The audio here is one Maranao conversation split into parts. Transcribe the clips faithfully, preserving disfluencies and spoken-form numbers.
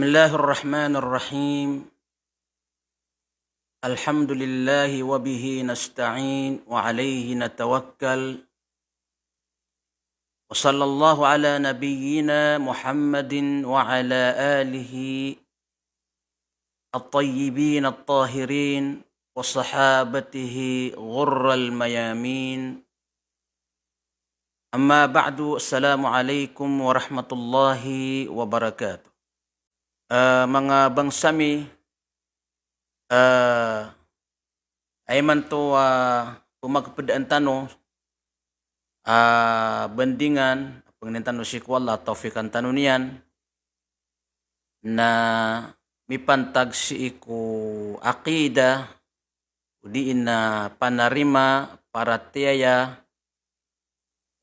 بسم الله الرحمن الرحيم. الحمد لله وبه نستعين وعليه نتوكل. وصلى الله على نبينا محمد وعلى آله الطيبين الطاهرين وصحابته الغر الميامين. أما بعد، السلام عليكم ورحمة الله وبركاته. Eh, manga bangsa mi, eh, aya imanto a pemagpedaan tano, eh, bandingan, pangnin tano sii ko Allah, tawfiqan tano niyan, na mipantag sii ko aqidah, odi na panarima, paratiyaya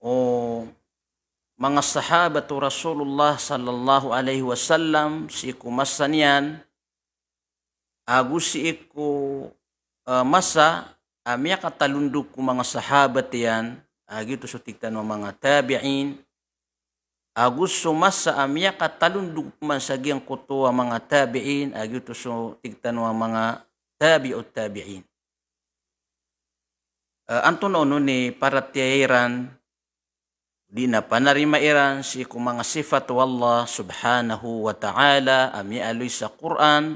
o manga sahabat o Rasulullah sallallahu alaihi wasallam sii ko masa niyan, ago sii ko, eh, masa a miyakatalondog ko manga sahabat iyan, a giyoto so tig tano a manga tabi'in, ago so masa a miyakatalondog man sa giyangkoto a manga tabi'in, a giyoto so tig tano a manga tabi'ut tabi'in. Eh, antonaa onon i paratiyaya iran, odi na panarima iran sii ko manga sifat o Allah subhanahu wa ta'ala a miyaaloy sa Qur'an,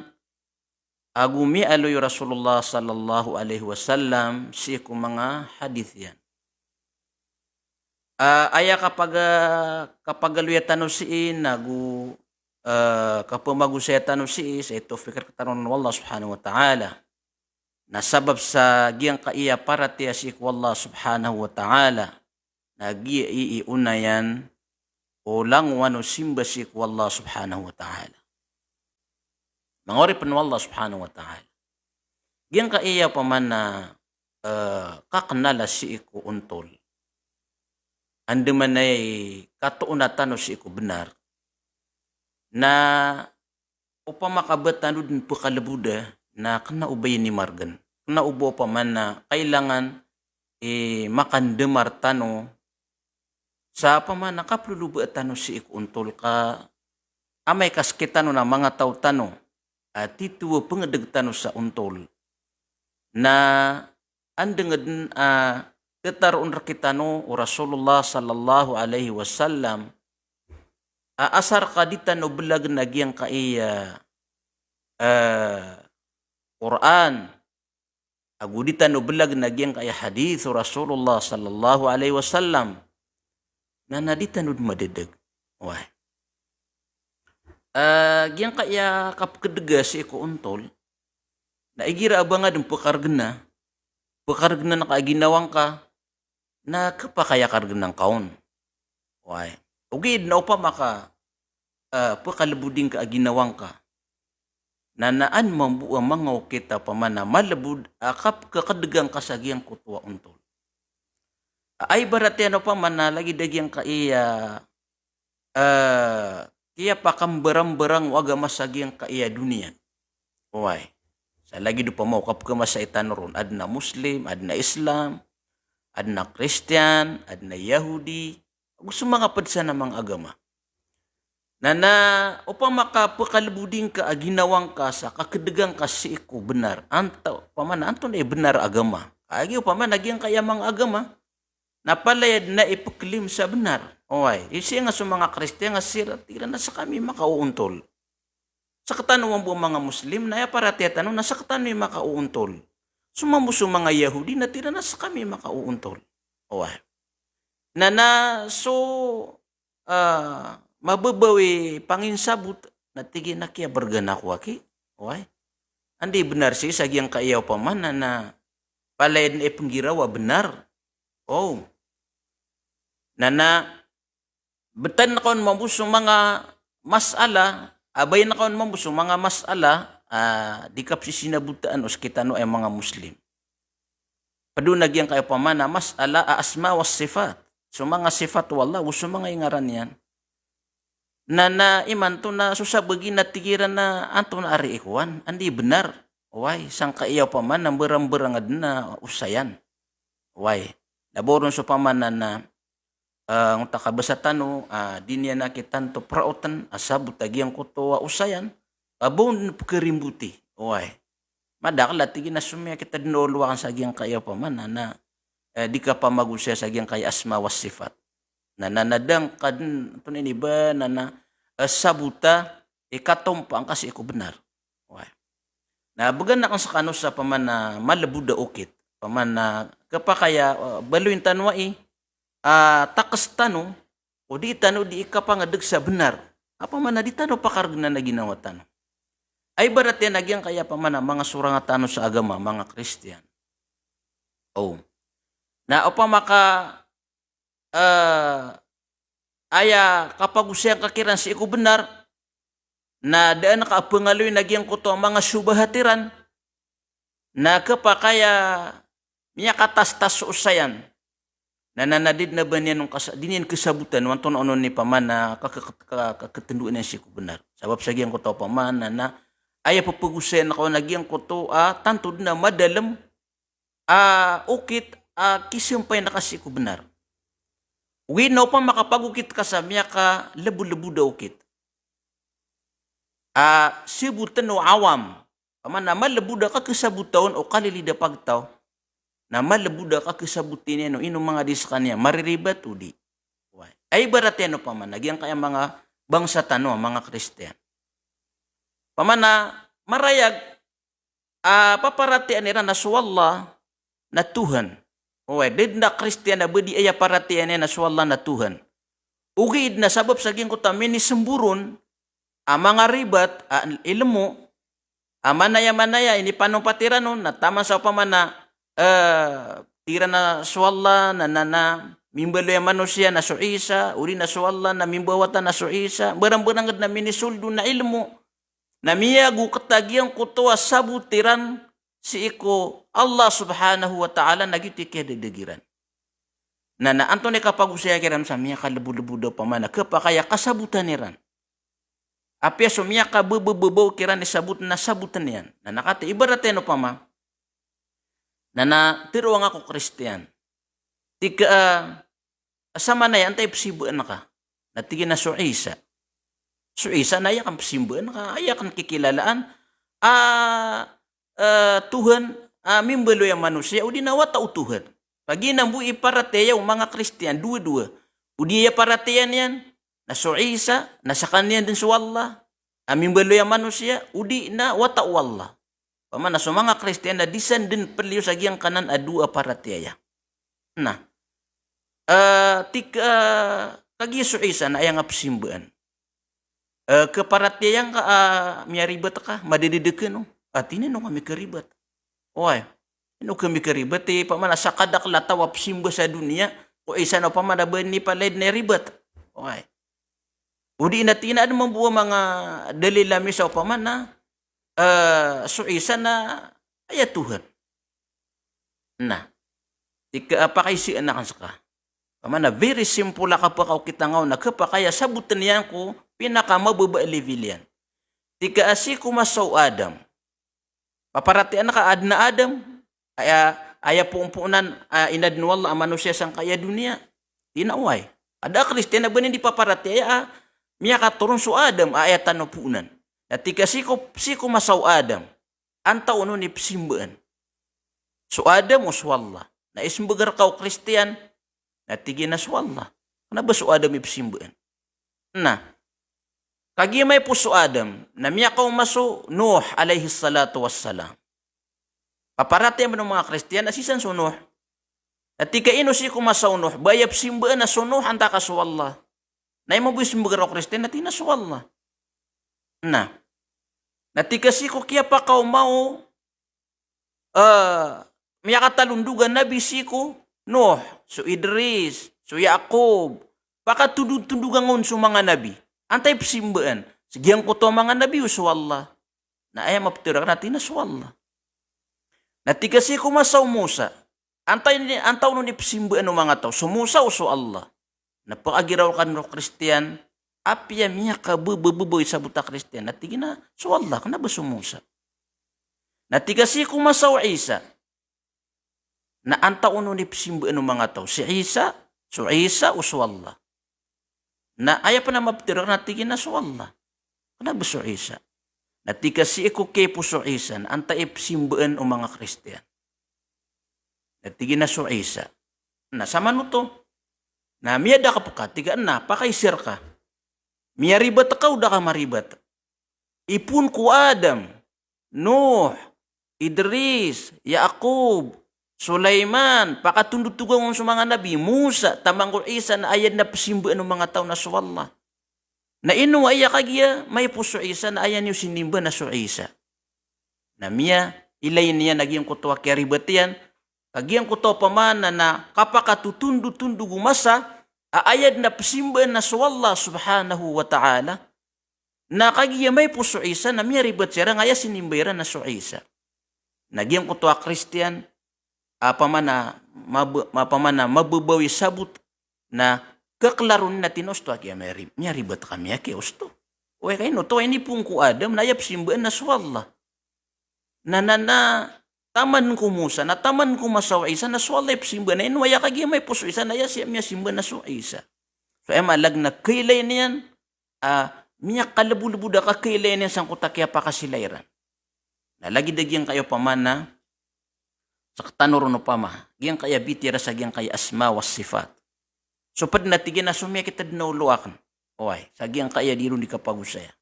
ago miyaaloy o Rasulullah sallallahu alaihi wasallam sii ko manga hadith iyan. Ah, aya kapaga-, kapagaloya tano sii, nago, eh, kapemagosaya tano sii, sa ito fikir tano o Allah subhanahu wa ta'ala. Na sabap sa giyangkaya paratiyaya sii ko Allah subhanahu wa ta'ala, na giya i, i onayan o langowan o simba sii ko Allah subhanahu wa ta'ala. Manga oripen o Allah subhanahu wa ta'ala. Giyangkaya opama na, eh, kakenala sii ko ontol. Andamanaya i katoona tano sii ko benar. Na opama ka ba tano den pekaleboda, na kena o ba iyan i margen. Kena o ba opama na kailangan i makandemar tano sa opama na kapelolobaa tano sii ko ontol ka amay ka sekitano na manga taw tano a tito a pengedeg tano sa ontol. Na andeng den a tetaroon rekitano o Rasulullah sallallahu alaihi wasallam a asar ka di tano belagen a giyangkaya, eh, Qur'an, ago di tano belagen a giyangkaya hadith o Rasulullah sallallahu alaihi wasallam, na, na di tano den madedeg. Wai. Eh, giyangkaya kapekedega sii ko ontol, na igira a ba nga den pekaregena, pekaregena ka a ginawa ngka, na kepakay a karegenan ka on. Wai. Ogaid na opama ka, eh, pekalebodi ngka a ginawa ngka, na, na an mambo a manga okit a opama na malebod a kapekekadega ngka sa giyangkoto a ontol. A, ibarat iyan opama na lagid a giyangkaya, eh, kiyapakambarangbarang o agama sa giyangkaya doniya. Wai. Sa lagid opama o kapekemasa i tano ron, aden a Muslim, aden a Islam, aden a Kristiyan, aden a Yahudi, ago so manga ped san a manga agama. Na, na opama ka pekalebodi ngka a ginawa ngka sa kakedega ngka sii ko benar. Anto, opama na antonaa i benar a agama. Kagiya opama na giyangkaya manga agama na palaya den a ipekelim sa benar. Oway, sii nga so manga Kristiyan nga sii ra, tig iran a sekami makaoontol. Sektano mambo a manga Muslim na aya paratiyaya tano na sektano i makaoontol. So mambo so manga Yahudi na tig iran a sekami makaoontol. Oway. Na, na so, ah, mababaw i panginsabot na tig iyan a kiyabergan ako aki. Oway. Anda i benar sii sa giyangkaya opama na, na palaya den a ipenggiraw a benar. O. Na, na betan ka on mambo so manga masala, abayan ka on mambo so manga masala, ah, di kapsisinabotaan o sekitano a manga Muslim. Ped on a giyangkaya opama na masala a asma was sifat. So manga sifat o Allah, o so manga ingaran iyan. Na, na imanto na so sabagi na tig iran a antonaa ari i kowan, anda i benar. Oway, sangkaya opama na mberangberang aden a osayan. Oway, na ba oron so opama na, na eh, ngota kabasa tano, ah, di niyan a kitanto praoten a sabot a giyangkoto a osayan, a ba on pkarimboti. Oway. Madakel a tig iyan a so miyakitad na olowakan sa giyangkaya opama na, na, eh, di kapamagosaya sa giyangkaya asma wa sifat. Na, na, na da ngka den, antonaa ini ba, na, na, eh, sabota i katompaan ka sii ko benar. Oway. Na began aken sekano sa opama na malebod a okit. Opama na kepakay a, eh, baloyin tano ai, ah, takes tano, o di tano di ikapangedeg sa benar. Opama na di tano pakaregenan a ginawa tano. Ay ibarat iyan a giyangkaya opama na manga sorang tano sa agama, manga Kristiyan. O. Na opama ka, eh, aya kapagosayan ka kiran sii ko benar, na da an ka a pengaloy na giyangkoto a manga sobahat iran, na kepakay a miyakatastas so osayan. Na, na, na di den a ba niyan on kasa-, di niyan kesabotan o antonaa onon i opama na ka-, ka-, ka-, ka-, kaketendoan iyan sii ko benar. Sabap sa giyangkoto opama na, na aya pepegosayan ka on a giyangkoto a tanto den a madalem a okit a kisampay na ka sii ko benar. Ogaid na opama ka pagokit ka sa miyakalebodlebod a okit a saboten o awam. Opama na malebod a kakesabota on o kalilid a pagtaw. Na malebod a kakesaboti niyan o ino manga di sekaniyan, mariribat o di. Oway. Ay ibarat iyan opama na giyangkaya manga bangsa tano a manga Kristiyan. Opama na marayag a paparatiyayaan iran a so Allah na Tuhan. Oway, da den a Kristiyan a ba di aya paratiyayaan iyan a so Allah na Tuhan. Ogaid na sabap sa giyangkoto a minisembor on a manga ribat a ilmo, a manaya-manaya inipanompat iran on, na taman sa opama na, eh, tig iran a so Allah na, na, na mimbaloy a manosiya na so Isa, odi na so Allah na mimbawata na so Isa, mbarang-mbarang den a minisold on a ilmo. Na miyago keta giyangkoto a sabot iran sii ko Allah Subhanahu wa Ta'ala na giyoto i kiyadadeg iran. Na, na antonaa i kapagosaya kiran sa miyakalebodlebod a opama na kepakay a kasabotan iran. Apiya so miyakabebebebaw kiran i sabot na saboten iyan. Na, na katii ibarat iyan opama na, na teroa ngka ko Kristiyan. Tig ka, eh, sa manaya antaa i pesimbaan ka? Na tig iyan a so Isa. So Isa na aya kan pesimbaan ka, aya kan kikilalaan a, eh, Tuhan, a mimbaloy a manosiya, odi na wata o Tuhan. Pagiya na bo i paratiyaya o manga Kristiyan, dowa-dowa. Odi aya paratiyaya niyan na so Isa, na sekaniyan den so Allah a mimbaloy a manosiya, odi na wata o Allah. Opama na so manga Kristiyan na di san den peliyo sa giyangkanan a dowa a paratiyaya. Na, eh, tig ka, eh, kagiya so Isa na aya nga pesimbaan. Eh, keparatiyaya ngka a miyaribat ka, madadadeg ka no. A tig iyan a ino kami karibat. Oway. Ino kami karibat, eh, opama na sakadakel a taw a pesimba sa doniya ko Isa na opama na ba ini palaya den a ribat. Oway. Odi na tig iyan a aden mambo a manga dalil ami sa opama na, eh, so Isa na aya Tuhan. Na, tig ka a pakaisaan aken seka. Opama na very simple a kapakaokit angka on na kepakay a saboten iyan ko pinakamababa a level iyan. Tig ka a sii ko masa o Adam, paparatiyayaan ka a aden a Adam, aya, aya poonpoonan a inadn o Allah a manosiya sangkaya doniya? Tig iyan a oway. Ada a Kristiyan a ba niyan di paparatiyaya a miyakatoron so Adam a aya tano poonan. Na tig ka sii ko, sii ko masa o Adam, antaa onon i pesimbaan? So Adam o so Allah? Na isembag reka o Kristiyan, na tig iyan a so Allah. Kena ba so Adam i pesimbaan? Na, kagiya maipoon so Adam, na miyakaoma so Nuh alayhis salatu wassalam. Paparatiyayaan o manga Kristiyan a sii san so Nuh. Na tig ka ino sii ko masa o Nuh, ba aya pesimbaan a so Nuh antaa ka so Allah? Na ino mambo i isembag reka o Kristiyan, na tig iyan a so Allah. Na, na tig ka sii ko kiyapakaoma o, eh, miyakatalondog a nabi sii ko Nuh, so Idris, so Yaqub, pakatondotondog angka on so manga nabi. Antaa i pesimbaan? Sa giyangkoto a manga nabi o so Allah? Na aya mapetero aken na tig iyan a so Allah. Na tig ka sii ko masa o Musa, antaa ini, antaa onon i pesimbaan o manga taw, so Musa o so Allah? Na pagiraw reka o Kristiyan, apiya miyakabebebeba i sabot a Kristiyan, na tig iyan a so Allah, kena ba so Musa? Na tig ka sii ko masa o Isa, na antaa onon i pesimbaan o manga taw, si Isa, So Isa o so Allah? Na aya pn a maptero na tig iyan a so Allah. Kna ba so Isa? Na tig ka sii ko kiyapo so Isa na antaa i psimbaan o manga Kristiyan? Na tig iyan a so Isa. Na samanoto? Na miyada ka pka, tig ka, na pakaisa rka. Miyaribat ka o da ka maribat. Ipoon ko Adam, Nuh, Idris, Yaqub, Sulaiman, pakatondotog on so manga nabi, Musa, taman ko Isa na aya dn a psimbaan o manga taw na so Allah. Na ino aya kagiya maipo so Isa na aya niyo sinimba na so Isa? Na miyailay niyan a giyangkoto a kiyaribat iyan, ka giyangkoto a pamana na kapakatotondotondog o masa a aya dn a psimbaan na so Allah subhanahu wa ta'ala. Na kagiya maipo so Isa na miyaribat siran a aya sinimba iran na so Isa. Na giyangkoto a Kristiyan a pamana mab-, ma-, pamana mababaw i sabot na kaklaro niyan a tino osto a kiya miyari-, miyaribat kami a kiya osto. Oway, ka ino oto a inipoon ko Adam na aya psimbaan na so Allah. Na, na, na taman ko Musa, na taman ko masa o Isa na so Allah i psimbaan, na ino aya kagiya maipo so Isa na aya si-, miyasimba na so Isa? So aya maana na kailay niyan a miyakalbolbod a kakailay niyan sangkoto a kiyapakasila iran. Na lagid a giyangkaya opama na, sktano ron opama, giyangkaya bitiyara sa giyangkaya asma wa sifat. So pd na tig iyan a so miyakitad na olo akn. Oway, sa giyangkaya di ron di kapagosaya.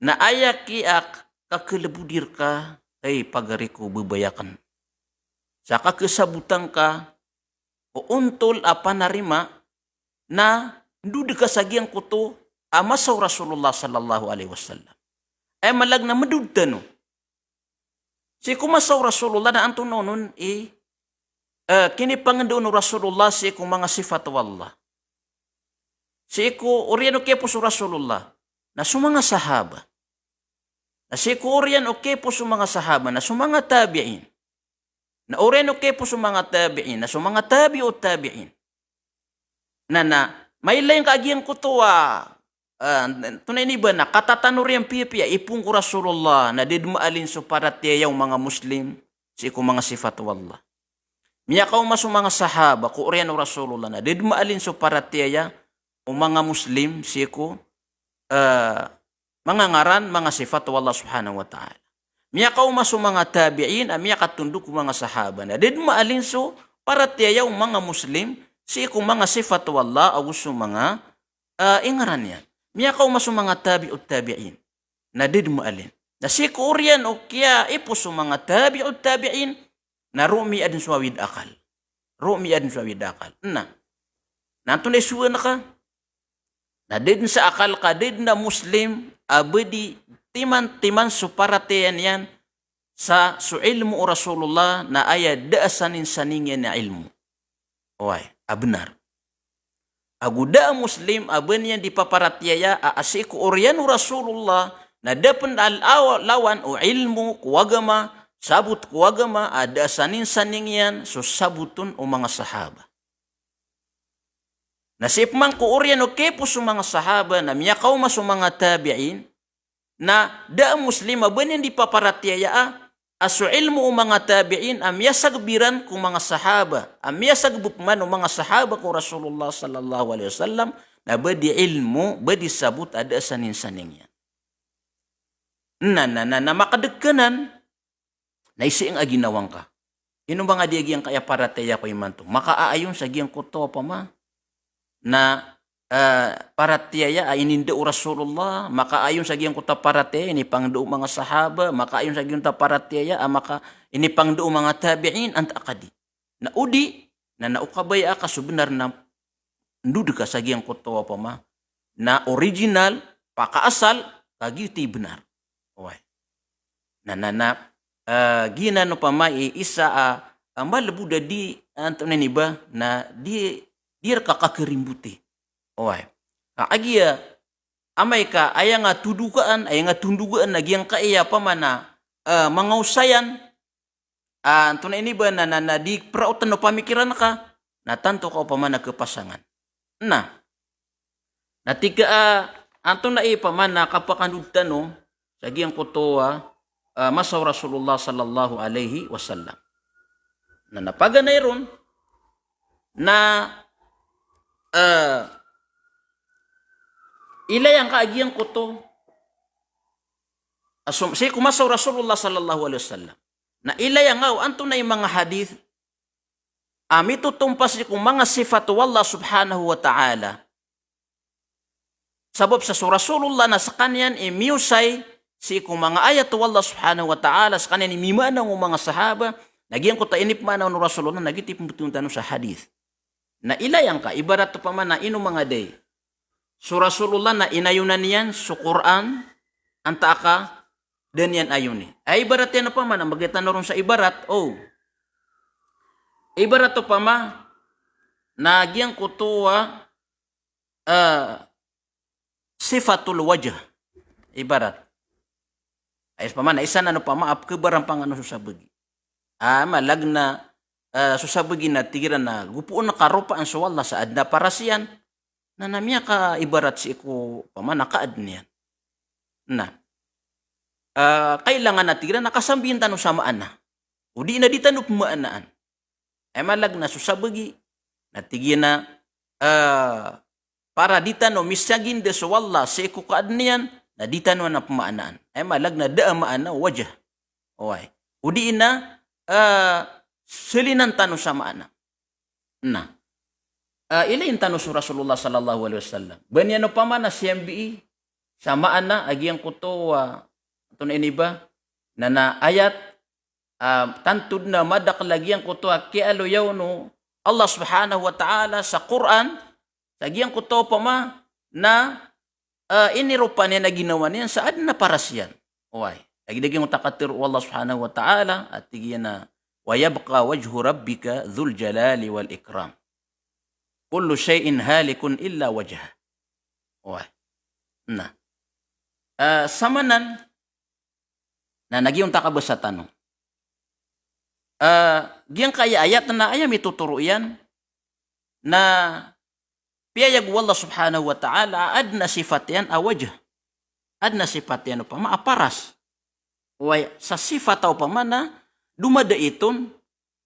Na aya kiya kakalbodi rka, ay pagari ko, babaya akn. Sa kakhasabotan ka o ontol a panarima na ndod ka sa giyangkoto a masa o Rasulullah sallallahu alaihi wasallam. Aya maana na mndod tano sii ko masa o Rasulullah na antonaa onon i, eh, kinipangndao o Rasulullah sii ko manga sifat o Allah. Sii ko oriyan o kiyapo so Rasulullah na so manga sahaba. Na sii ko oriyan o kiyapo so manga sahaba na so manga tabi'in. Na oriyan o kiyapo so manga tabi'in na so manga tabi'ut tabi'in. Na, na mailay ngka a giyangkoto a, ah, antonaa ini ba, na katatanor iyan piyapiya, ipoon ko Rasulullah na da dn maalin so paratiyaya o manga Muslim sii ko manga sifat o Allah. Miyakaoma so manga sahaba ko oriyan o Rasulullah na da dn maalin so paratiyaya o manga Muslim sii ko, eh, manga ngaran, manga sifat o Allah subhanahu wa ta'ala. Miyakaoma so manga tabi'in a miyakatondog ko manga sahaba na da dn maalin so paratiyaya o manga Muslim sii ko manga sifat o Allah ago so manga, eh, ingaran iyan. Miyakaoma so manga tabi'ut tabi'in na da dn maalin. Na sii ko oriyan o kiyaipo so manga tabi'ut tabi'in na roo miyaadn so awid akal. Roo miyaadn so awid akal. Na, na antonaa i sowaan ka? Na da dn sa akal ka, da dn a Muslim a ba di timantiman so paratiyaya niyan sa so ilmo o Rasulullah na aya da a saninsaning iyan a ilmo. Oway, a bnar. Ago da a Muslim a ba niyan di paparatiyaya a, a sii ko oriyan o Rasulullah na da pn a law-, lawan o ilmo ko agama, sabot ko agama a da a saninsaning iyan so sabot on o manga sahaba. Na sii pman ko oriyan o kiyapo so manga sahaba na miyakaoma so manga tabi'in, na da a Muslim a ba niyan di paparatiyaya a, a so ilmo o manga tabi'in a miyasagb iran ko manga sahaba, a miyasagb pman o manga sahaba ko Rasulullah sallallahu alaihi wasallam, na ba di ilmo, ba di sabot a da a saninsaning iyan. Na, na, na, na makadg anan, na isii nga a ginawa ngka. Ino ba nga di a giyangkaya paratiyaya ko imanto? Makaaayon sa giyangkoto a opama na, eh, paratiyaya a inindao o Rasulullah, makaayon sa giyangkoto a paratiyaya a inipangndao o manga sahaba, makaayon sa giyangkoto a paratiyaya a maka-, inipangndao o manga tabi'in, antaa ka di. Na o di, na, na o kabaya ka so bnar na ndod ka sa giyangkoto a opama na original, pakaasal, ka giyoto i bnar. Oway. Na, na, na, eh, giyanan opama i isa a, a malbod a di, antonaa ini ba, na di, di rka kakarimboti. Oway. Ka agiya amay ka aya nga todokaan, aya nga tondogaan a giyangkaya opama na, eh, manga osayan, a, antonaa ini ba na, na, na di praotan o pamikiran ka, na tanto ka opama na khapasangan. Na, na tig ka a, antonaa i opama na kapakandod tano sa giyangkoto a, a, masa o Rasulullah sallallahu alaihi wasallam. Na, na paganay ron, na eh, ilay angka a giyangkoto a som-, sii ko masa o Rasulullah sallallahu alaihi wasallam. Na ilay angka o antonaa i manga hadith a mitotompa sii ko manga sifat o Allah subhanahu wa ta'ala. Sabap sa so Rasulullah na skaniyan i miosay sii ko manga ayat o Allah subhanahu wa ta'ala, skaniyan i mimaana o manga sahaba, na giyangkoto a inipmaana o Rasulullah na giyoto i pmbtowan tano sa hadith. Na ilay angka, ibarat opama na ino manga day. So Rasulullah na inayonan iyan so Qur'an, antaa ka da niyan ayoni. Ay ibarat iyan opama na, mbgay tano ron sa ibarat, o. Ibarat opama na giyangkoto a, eh, sifatul wajh. Ibarat. Ay, opama na isa na opama a pkhabarampangan o so sabagi. Ah, malag na, eh, so sabagi na tig iran na gopoon ka ropaan so Allah sa adn a paras iyan. Na, na miyakaibarat sii ko opama na kaadn iyan. Na, eh, kailangan a tig iran na kasambiin tano sa maana. O di na di tano pmaanaan. Ay malag na so sabagi na tig iyan a, eh, para di tano misaginda so Allah sii ko kaadn iyan, na di tano ana pmaanaan. Ay malag na da a maana o wajh. Oway. O di na, eh, salinan tano sa maana. Na, eh, ilayin tano so Rasulullah sallallahu alaihi wasallam. Ba niyan opama na siyambii sa maana a giyangkoto a, antonaa ini ba, na, na ayat, ah, tanto dn a madakl a giyangkoto a kiyaaloya on o Allah subhanahu wa ta'ala sa Qur'an, sa giyangkoto opama na, eh, iniropa niyan a ginawa niyan sa adn a paras iyan. Oway. Lagid a giyangkoto a katharo o Allah subhanahu wa ta'ala, a tig iyan a, "Wa yabqa wajhu rabbika dhul jalali wal ikram. Kullu shay'in halikun illa wajhah." Oway. Na, eh, samanan, na, na giyangkoto a kabasa tano. Eh, giyangkaya ayat na aya mitotoro iyan na piyayag o Allah subhanahu wa ta'ala a adn a sifat iyan a wajh. Adn a sifat iyan opama a paras. Oway, sa sifat a opama na domadait on,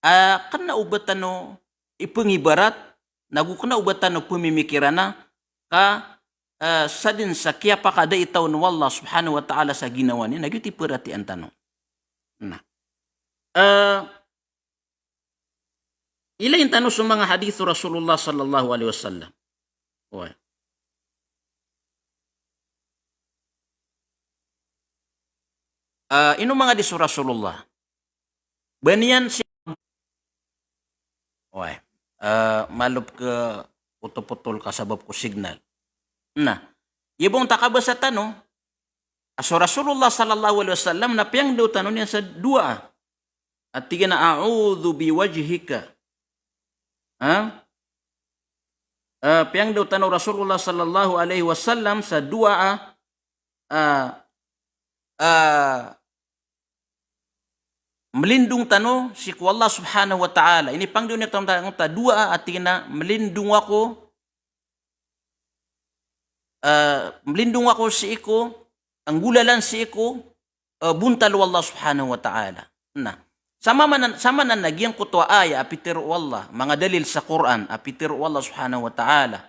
ah, kna o ba tano ipngibarat, nago kna o ba tano pmimikiran a ka, eh, sadn sa kiyapakadait on o Allah subhanahu wa ta'ala sa ginawa niyan, na giyoto i paratiyayaan tano. Na, eh, ilayin tano so manga hadith o Rasulullah sallallahu alaihi wasallam. Oway. Eh, ino manga hadith o Rasulullah. Ba niyan si-, oway. Eh, malop ka potol-potol ka sabap ko signal. Na, aya bo ngka kabasa tano, a so Rasulullah sallallahu alaihi wasallam na piyangndao tano niyan sa doa. A tig iyan a, "A'udhu biwajhika." Ha? Eh, piyangndao tano o Rasulullah sallallahu alaihi wasallam sa doa a, eh, eh, mlindong tano sii ko Allah subhanahu wa ta'ala. Inipangndao niyan tano sa doa a tig iyan a, "Mlindong ako, eh, mlindong ako sii ko, anggolalan sii ko, eh, bontal o Allah subhanahu wa ta'ala." Na, samanan, samanan na giyangkoto a aya a pitharo o Allah, manga dalil sa Qur'an a pitharo o Allah subhanahu wa ta'ala,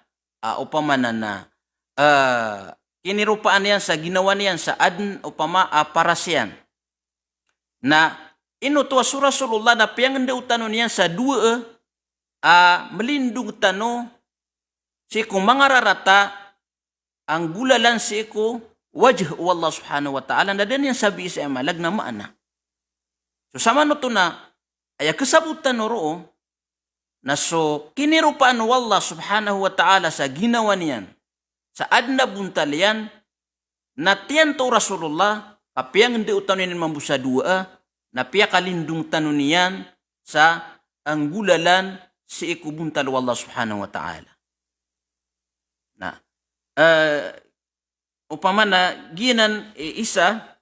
a opama na, eh, kiniropaan iyan sa ginawa niyan sa adn opama a paras iyan. Na, ino oto a so Rasulullah na piyangndao tano niyan sa doa a, a mlindong tano sii ko manga rarata a anggolalan sii ko wajh o Allah subhanahu wa ta'ala, na da niyan sambii sa aya maana na maana. So samanoto na aya kasabotan o roo, na so kiniropaan o Allah subhanahu wa ta'ala sa ginawa niyan sa adn a bontal iyan, na tiyanto o Rasulullah, ka piyangndao tano niyan mambo sa doa, na piyakalindong tano niyan sa anggolalan sii ko bontal o Allah subhanahu wa ta'ala. Na, eh, opama na giyanan i isa,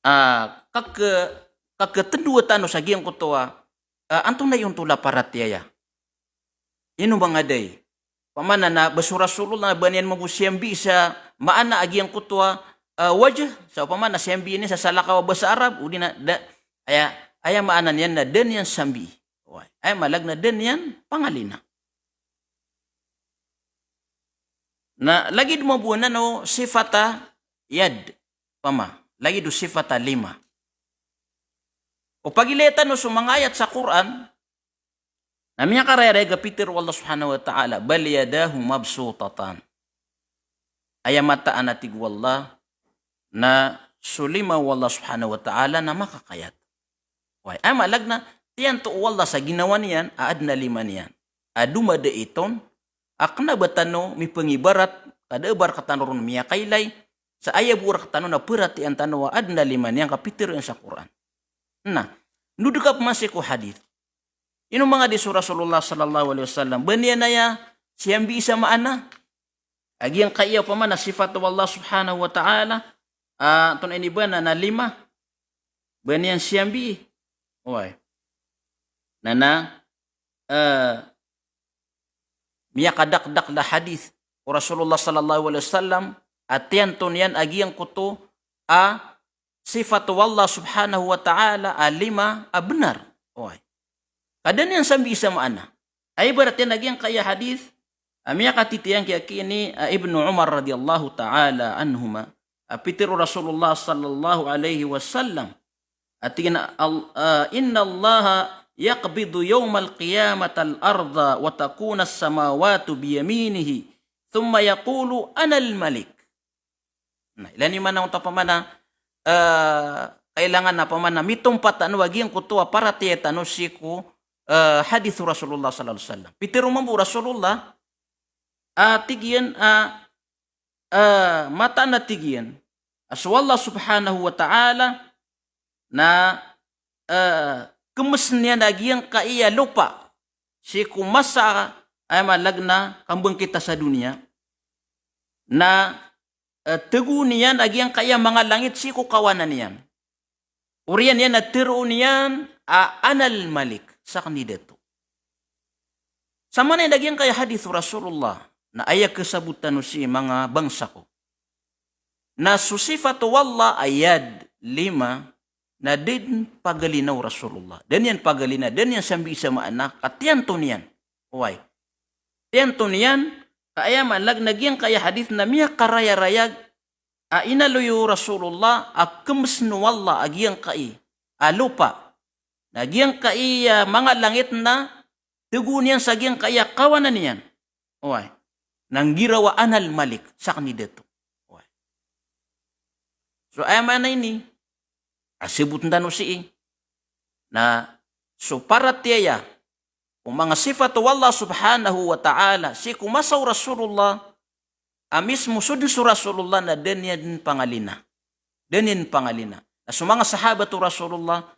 ah, kaka-, kakatndowa tano sa giyangkoto a, ah, antonaa i ontol a paratiyaya. Ino manga day. Opama na ba so Rasulullah na ba niyan mambo siyambii sa maana a giyangkoto a, ah, wajh, sa opama na siyambii niyan sa salakaw a basa Arab, odi na da, aya, aya maana niyan na da niyan sambii. Oway. Aya maana na da niyan pangalina. Na lagid mambo anan o sifat a yad, pama, lagid o sifat a lima. O pagilaya tano so manga ayat sa Qur'an na miyakarayarayag a pitharo o Allah subhanahu wa ta'ala, "Bal yadahu mabsutatan." Aya mataan a tig o Allah na so lima o Allah subhanahu wa ta'ala na makakayat. Oway, aya maana niyan na tiyanto o Allah sa ginawa niyan a adn a lima niyan a domadait on, a kna ba tano mipangibarat, ka da a ba rktano ron miyakailay, sa aya bo rktano na paratiyayaan tano a adn a lima niyan ka pitharo iyan sa Qur'an. Na, nod ka pman sii ko hadith. Ino manga hadith o Rasulullah sallallahu alaihi wasallam? Ba niyan aya siyambii sa maana a giyangkaya opama na sifat o Allah subhanahu wa ta'ala, a, antonaa ini ba na, na lima. Ba niyan siyambii. Oway. Na, na, eh, miyakadakdakl a hadith o Rasulullah sallallahu alaihi wasallam a tiyanto niyan a giyangkoto a sifat o Allah subhanahu wa ta'ala a lima a bnar. Oway. Ka da niyan sambii sa maana. Aya ibarat iyan a giyangkaya hadith a miyakatitiyangki a ki ini a Ibnu Umar radhiyallahu ta'ala anhuma, a pitharo o Rasulullah sallallahu alaihi wasallam a tig iyan a, al-, a, "Innallaha yaqbidu yawmal qiyamatil arda wa takunus samawatu biyaminihi, thumma yaqulu, 'Anal malik.'" Na, ilay niyo man oto opama na, eh, kailangan a opama na mitompa tano a giyangkoto a paratiyaya tano sii ko, eh, hadith o Rasulullah sallallahu alaihi wasallam. Pitharo mambo o Rasulullah a tig iyan a, eh, mataan a tig iyan a so Allah subhanahu wa ta'ala na, eh, kmsn iyan a giyangkaya lopa sii ko masa a aya maana niyan na kambangkita sa doniya, na, eh, tagoon iyan a giyangkaya manga langit sii ko kawanan iyan. Oriyan iyan na tharoon iyan a, "Anal malik," sakn i dato. Sa maana iyan a giyangkaya hadith o Rasulullah na aya kasabot tano sii manga bangsa ko, na so sifat o Allah a yad, lima, na da dn pagalina o Rasulullah. Da niyan pagalina, da niyan sambii sa maana, ka tiyanto niyan. Oway. Tiyanto niyan, ka aya maana niyan a giyangkaya hadith na miyakarayarayag a inaloy o Rasulullah a kmsn o Allah a giyangkai a lopa, na giyangkai a manga langit na tagoon iyan sa giyangkai a kawanan iyan. Oway. Na nggiraw a anal malik, sakn i dato. Oway. So aya maana ini a sabotn tano sii na so paratiyaya o manga sifat o Allah subhanahu wa ta'ala sii ko masa o Rasulullah, a mismo so dn so Rasulullah na da niyan dn pangalina. Da niyan pangalina. Na so manga sahabat o Rasulullah,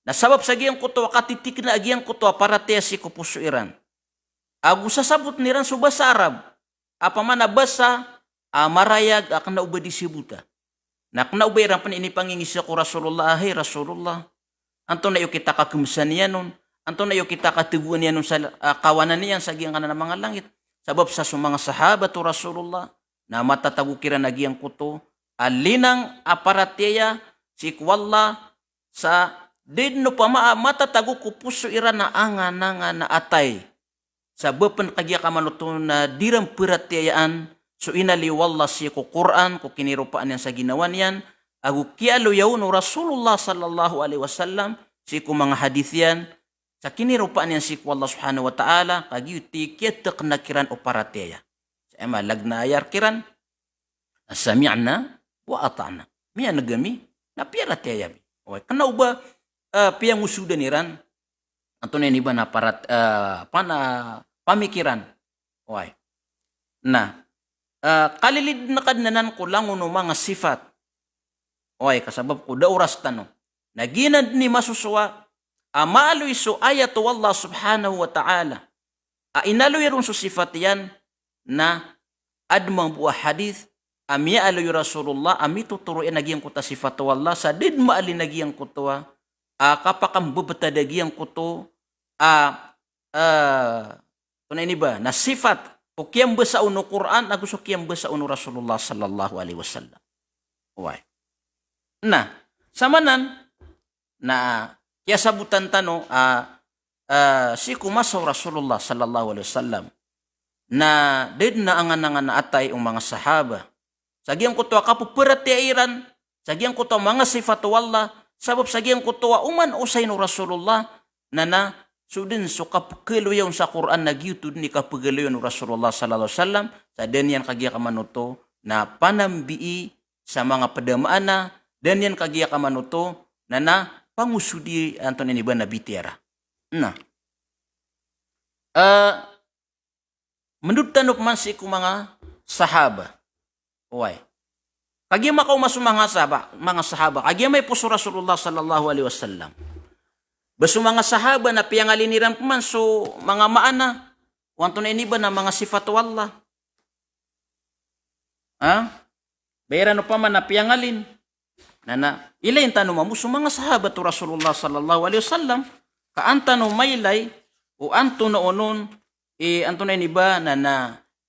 na sabap sa giyangkoto a katitikna a giyangkoto a paratiyaya sii ko poso iran, ago sasabotn iran so basa Arab a opama na basa a marayag a kna o ba di sabota. Na kna o ba iran pn inipangingisa ko Rasulullah a, "Hay Rasulullah, antonaa i okit a kakmsan iyan on? Antonaa i okit a katagoan iyan on sa, ah, kawanan iyan sa giyangkanan a manga langit?" Sabap sa so manga sahabat o Rasulullah na matatago kiran a giyangkoto a linang a paratiyaya sii ko Allah, sa da dn opama a matatago ko poso iran a anganangan a atay. Sabap pn kagiya ka man oto na di ran paratiyayaan so inaloy o Allah sii ko Qur'an, ko kiniropaan iyan sa ginawa niyan, ago kiyaaloya on o Rasulullah sallallahu alaihi wasallam sii ko manga hadith iyan, sa kiniropaan iyan sii ko Allah subhanahu wa ta'ala, kagiya oto i kiyatakna kiran o paratiyaya. Sa aya maana na aya rkiran, "Sami'na wa ata'na." Miyan'g ami, na piyaratiyaya ami. Oway, kna o ba, eh, piyangosodan iran, antonaa ini ba na parat-, eh, pana pamikiran. Oway. Na, eh, kalilid na kadnanan ko langon o manga sifat. Oway, ka sabap ko da oras tano. Na giyanan dn i masosowa a maaloy so ayat o Allah subhanahu wa ta'ala a inaloy ron so sifat iyan, na adn mambo a hadith a miyaaloy o Rasulullah a mitotoro iyan a giyangkoto a sifat o Allah, sa da dn maalin a giyangkoto a, a, kapakambebetad a giyangkoto a, eh, antonaa ini ba na sifat o kiyambasa on o Qur'an ago so kiyambasa on o Rasulullah sallallahu alaihi wasallam. Oway. Na, samanan na kiyasabotan tano a, eh, sii ko masa o Rasulullah sallallahu alaihi wasallam na da dn a angan-angan a atay o manga sahaba sa giyangkoto a kapeperatiyaya iran sa giyangkoto a manga sifat o Allah, sabap sa giyangkoto a oman osayin o Rasulullah, na na so dn so kapekaloya on sa Qur'an na giyoto dn i kapegaloya on o Rasulullah sallallahu alaihi wasallam, sa da niyan kagiya kamanoto na panambii sa manga ped a maana, da niyan kagiya kamanoto na na pangosodi antonaa ini ba na bitiyara. Na. Eh, Mendod tano pman sii ko manga sahaba. Oway. Kagiya makaoma so manga sahaba, manga sahaba. Kagiya maipos o Rasulullah sallallahu alaihi wasallam. Ba so manga sahaba na piyangalin iran pman so manga maana o antonaa ini ba na manga sifat o Allah. Ha? Ba iran opama na piyangalin. Na na, ilayin tano mambo so manga sahabat o Rasulullah sallallahu alaihi wasallam, ka an tano mailay o antonaa onon, i antonaa ini ba na na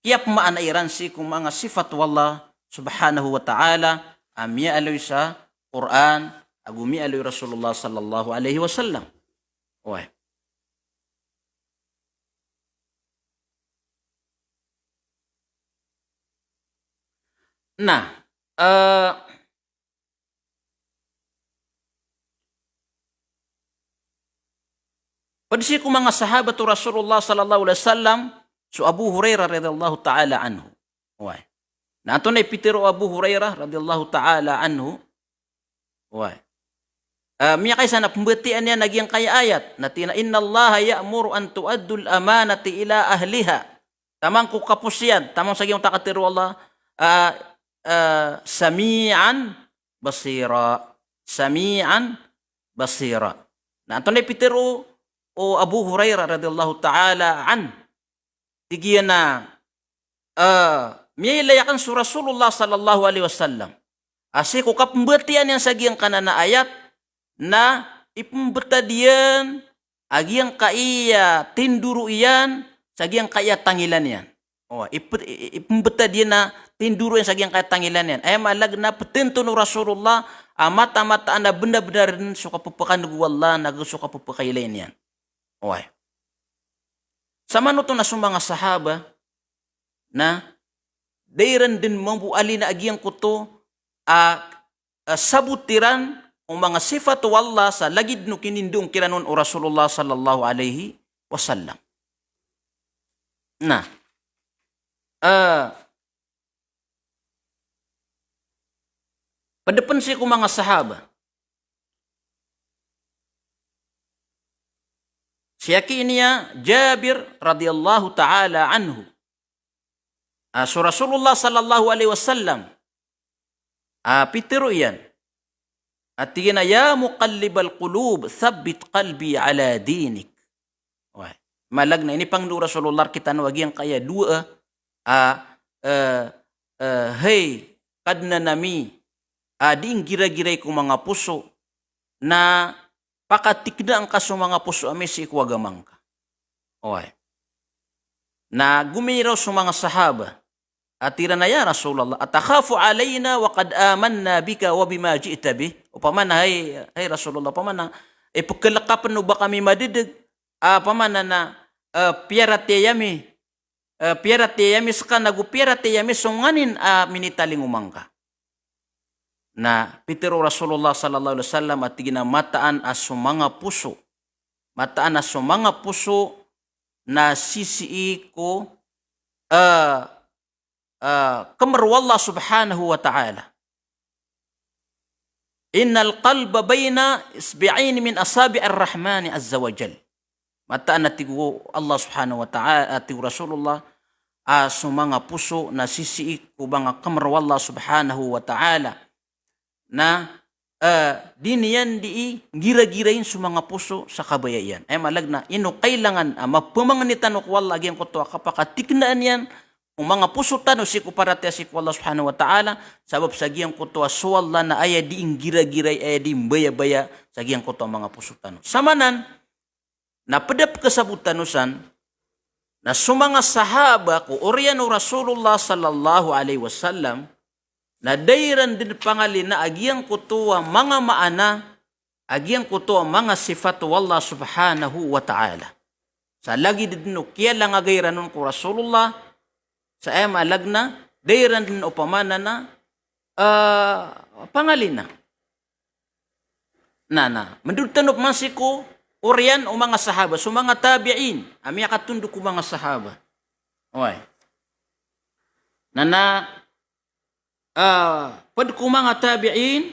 kiyapmaana iran sii ko manga sifat o Allah subhanahu wa ta'ala a miyaaloy sa Qur'an ago miyaaloy o Rasulullah sallallahu alaihi wasallam. Oway. Na, eh, pd sii ko manga sahabat o Rasulullah sallallahu alaihi wasallam, so Abu Hurairah radhiyallahu ta'ala anhu. Oway. Na antonaa i pitharo o Abu Hurairah radhiyallahu ta'ala anhu? Oway. Eh, miyakaisa na pmbatiyaan iyan a giyangkaya ayat. Na tig iyan a, "Innallaha ya'muru an tu'addul amanati ila ahliha." Taman ko kapos iyan, taman sa giyangkoto a katharo o Allah, eh, eh, "Sami'an basira." "Sami'an basira." Na antonaa i pitharo o Abu Hurairah radhiyallahu ta'ala anhu? Tig iyan a, eh, miyailay akn so Rasulullah sallallahu alaihi wasallam a sii ko kapmbatiyaan iyan sa giyangkanan a ayat na ipmbtad iyan a giyangkaya tindoro iyan sa giyangkaya tangilan iyan. O, ip-, i-, i-, ipmbtad iyan a tindoro iyan sa giyangkaya tangilan iyan. Aya maana na ptharoon o Rasulullah a mataan-mataan a bnar-bnar dn so kapphakanog o Allah nago so kapphakailay niyan. Oway. Samanoto na so manga sahaba na da iran dn mambo alina a giyangkoto a, a sabot iran o manga sifat o Allah sa lagid o kinindoon kiran on o Rasulullah sallallahu alaihi wasallam. Na, eh, pd pn sii ko manga sahaba. Siyaki ini a Jabir radhiyallahu ta'ala anhu. Ah, so Rasulullah sallallahu alaihi wasallam, ah, pitharo iyan a tig iyan a, "Ya muqallibal qulub, thabbit qalbi ala dinik." Oway. Maana na inipangndao o Rasulullah rkitano a giyangkaya dowa a, eh, eh, hay Kadnan ami a dii nggiragiray ko manga poso, na pakatiknaan ka so manga poso ami sii ko agama ngka. Oway. Na gomiraw so manga sahaba a tig iran a, "Ya Rasulullah, atakhafu alaina wa qad amanna bika wa bima ji'ta bih?" Opama na, hay, hay Rasulullah, opama na ipkhalk ka pn o ba kami madedeg, a, opama na, na, eh, piyaratiyaya mi, eh, piyaratiyaya mi ska nago piyaratiyaya mi so nganin a minitalingoma ngka. Na pitharo o Rasulullah sallallahu alaihi wasallam a tig iyan a mataan a so manga poso, mataan a so manga poso na sisii ko, eh, eh, kmr o Allah subhanahu wa ta'ala. "Innal qalba baina isbi'aini min asabi'ir rahmani azza wa jal." Mataan a tig o Allah subhanahu wa ta'ala, a tig o Rasulullah, a so manga poso na sisii ko manga kmr o Allah subhanahu wa ta'ala. Na, eh, di niyan dii nggiragirain so manga poso sa kabaya iyan. Aya maana na ino kailangan a mapamangni tano ko Allah a giyangkoto a kapakatiknaan iyan o manga poso tano sii ko paratiyaya sii ko Allah subhanahu wa ta'ala, sabap sa giyangkoto a so Allah na aya dii nggiragiray, aya dii mbayabaya sa giyangkoto a manga poso tano. Samanan, na pd a pkhasabot tano san, na so manga sahaba ko oriyan o Rasulullah sallallahu alaihi wasallam, na da iran dn pangalina a giyangkoto a manga maana, a giyangkoto a manga sifat o Allah subhanahu wa ta'ala. Sa lagid dn o kiyalangagay iran on ko Rasulullah Sa aya maana na da iran den opama na, ah, pangalina. Na, na, mendod tano pman sii ko oriyan o manga sahaba, so manga tabi'in a miyakatondog ko manga sahaba. Oway. Na, na, ah, ped ko manga tabi'in,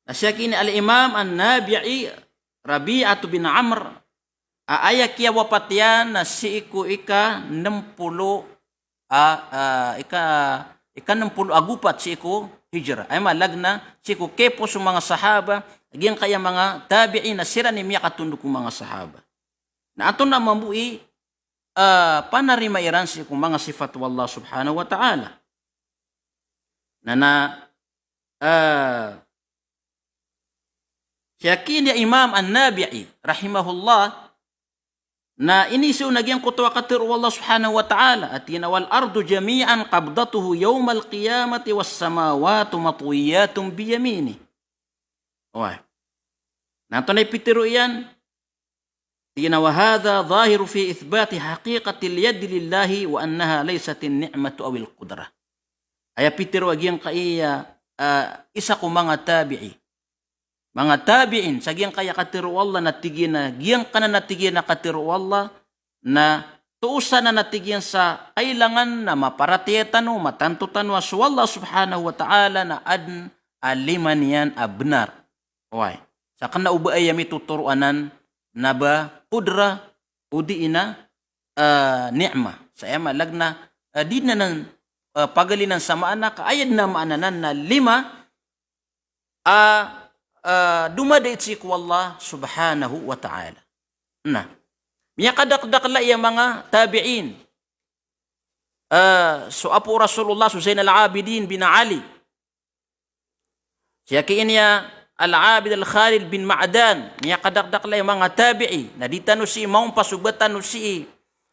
na siyaki ini Al-Imam An-Nabi'i, Rabi'atu bin Amr, a aya kiyawapat iyan na sii ko ika nem polo, a, a, ika, ika nem polo ago pat sii ko hijrah. Aya maana na sii ko kepo so manga sahaba, giyangkaya manga tabi'in na siran i miyakatondog ko manga sahaba. Na antonaa mambo i, a, panarima iran sii ko manga sifat o Allah subhanahu wa ta'ala. Na, na, ah, siyaki ini Imam An-Nabi'i rahimahullah, na iniiza on a giyangkoto a katero o Allah subhanahu wa ta'ala a tig iyan a, "Wal ardu jami'an qabdatuhu yawmal qiyamati was samawatu matwiyatun biyaminihi." Oway. Na antonaa i pitero iyan? Tig iyan a, "Wa hadha dhahirun fi ithbati haqiqatil yadi lillahi wa annaha laysat an-ni'matu awil qudrah." Aya pitero a giyangkaya, ah, isa ko manga tabi'i, manga tabi'in, sa giyangkaya katero o Allah na tig iyan a, giyangkanan a tig iyan a katero o Allah, na toos anan a tig iyan sa kailangan na maparatiyaya tano, matanto tano a so Allah subhanahu wa ta'ala na aden a lima niyan a benar. Oway. Sa kena o ba aya mitotoro anan na ba qudrah odi na, eh, ni'mah. Sa aya maana na, eh, di na nan, eh, pagalinan sa maana ka aya den a maana nan na lima, a, eh, domadait sii ko Allah subhanahu wa ta'ala. Na miyakadakdakl aya manga tabi'in. Eh, so apo o Rasulullah, so Zainal Abidin bin Ali. Siyaki ini a Al-Abid Al-Khalil bin Ma'dan, miyakadakdakl aya manga tabi'i, na di tano sii maompa so ba tano sii,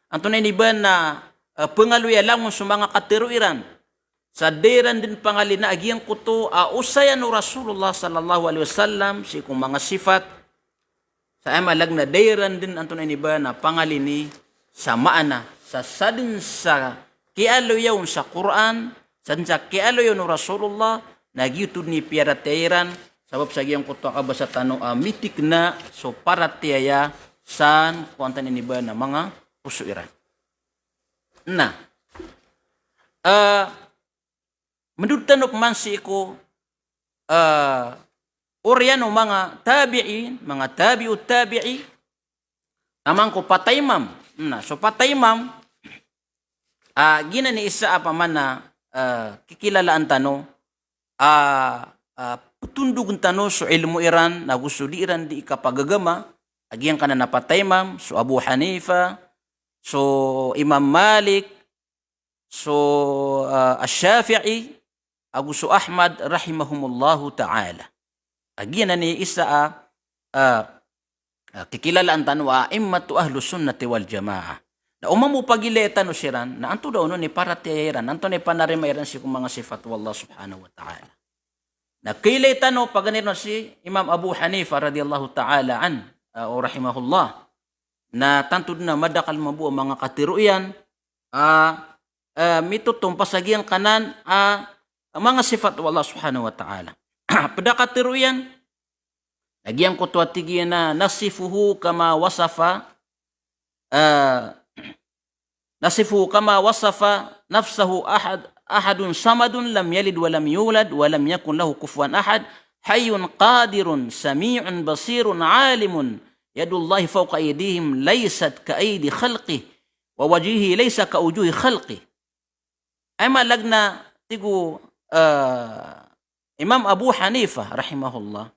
antonaa ini ba na, eh, pengaloya langon so manga katero iran. Sa da iran den pangalina a giyangkoto a osayan o Rasulullah sallallahu alaihi wasallam sii ko manga sifat. Sa aya maana na da iran den antonaa ini ba na pangalini sa maana, sa sadn sa kiyaaloya on sa Qur'an, sadn sa kiyaaloya on o Rasulullah, na giyoto den i piyaratiyaya iran, sabap sa giyangkoto a kabasa tano a mitikna so paratiyaya san ko antonaa ini ba na manga poso iran. Na, eh, mendod tano pman sii ko, eh, oriyan o manga tabi'in, manga tabi'ut tabi'i, taman ko pataymam. Na so pataymam, ah, giyanan i isa a pman a, eh, kikilalaan tano, ah, ah, petondogen tano so ilmo iran, na go so di iran di ikapagagama, a giyangkanan a pataymam, so Abu Hanifa, so Imam Malik, so, ah, Ash-Shafi'i, ago so Ahmad rahimahumullahu ta'ala. A giyanan i isa a, ah, ah, kikilalaan tano a a'immatu ahlus sunnati wal jamaah. Na o mambo pagilaya tano siran, na antonaa on i paratiyaya iran, antonaa i panarima iran sii ko manga sifat o Allah subhanahu wa ta'ala. Na kailay tano paganay ron si Imam Abu Hanifa radiyallahu ta'ala an, ah, o rahimahullah. Na tanto den a madakl mambo a manga katero iyan, ah, eh, mitotompa sa giyangkanan a manga sifat o Allah subhanahu wa ta'ala. Ped a katero iyan, na giyangkoto a tig iyan a, "Nasifuhu kama wasafa, eh, nasifuhu kama wasafa nafsahu ahad, ahadun samadun lam yalid wa lam yulad wa lam yakun lahu kufuwan ahad, hayyun qadirun, sami'un basirun, alimun, yadullahi fawqa aydihim laysat ka aydi khalqih, wa wajhuhu laysa ka wujuhi khalqih." Aya maana na tig o, eh, Imam Abu Hanifa rahimahullah,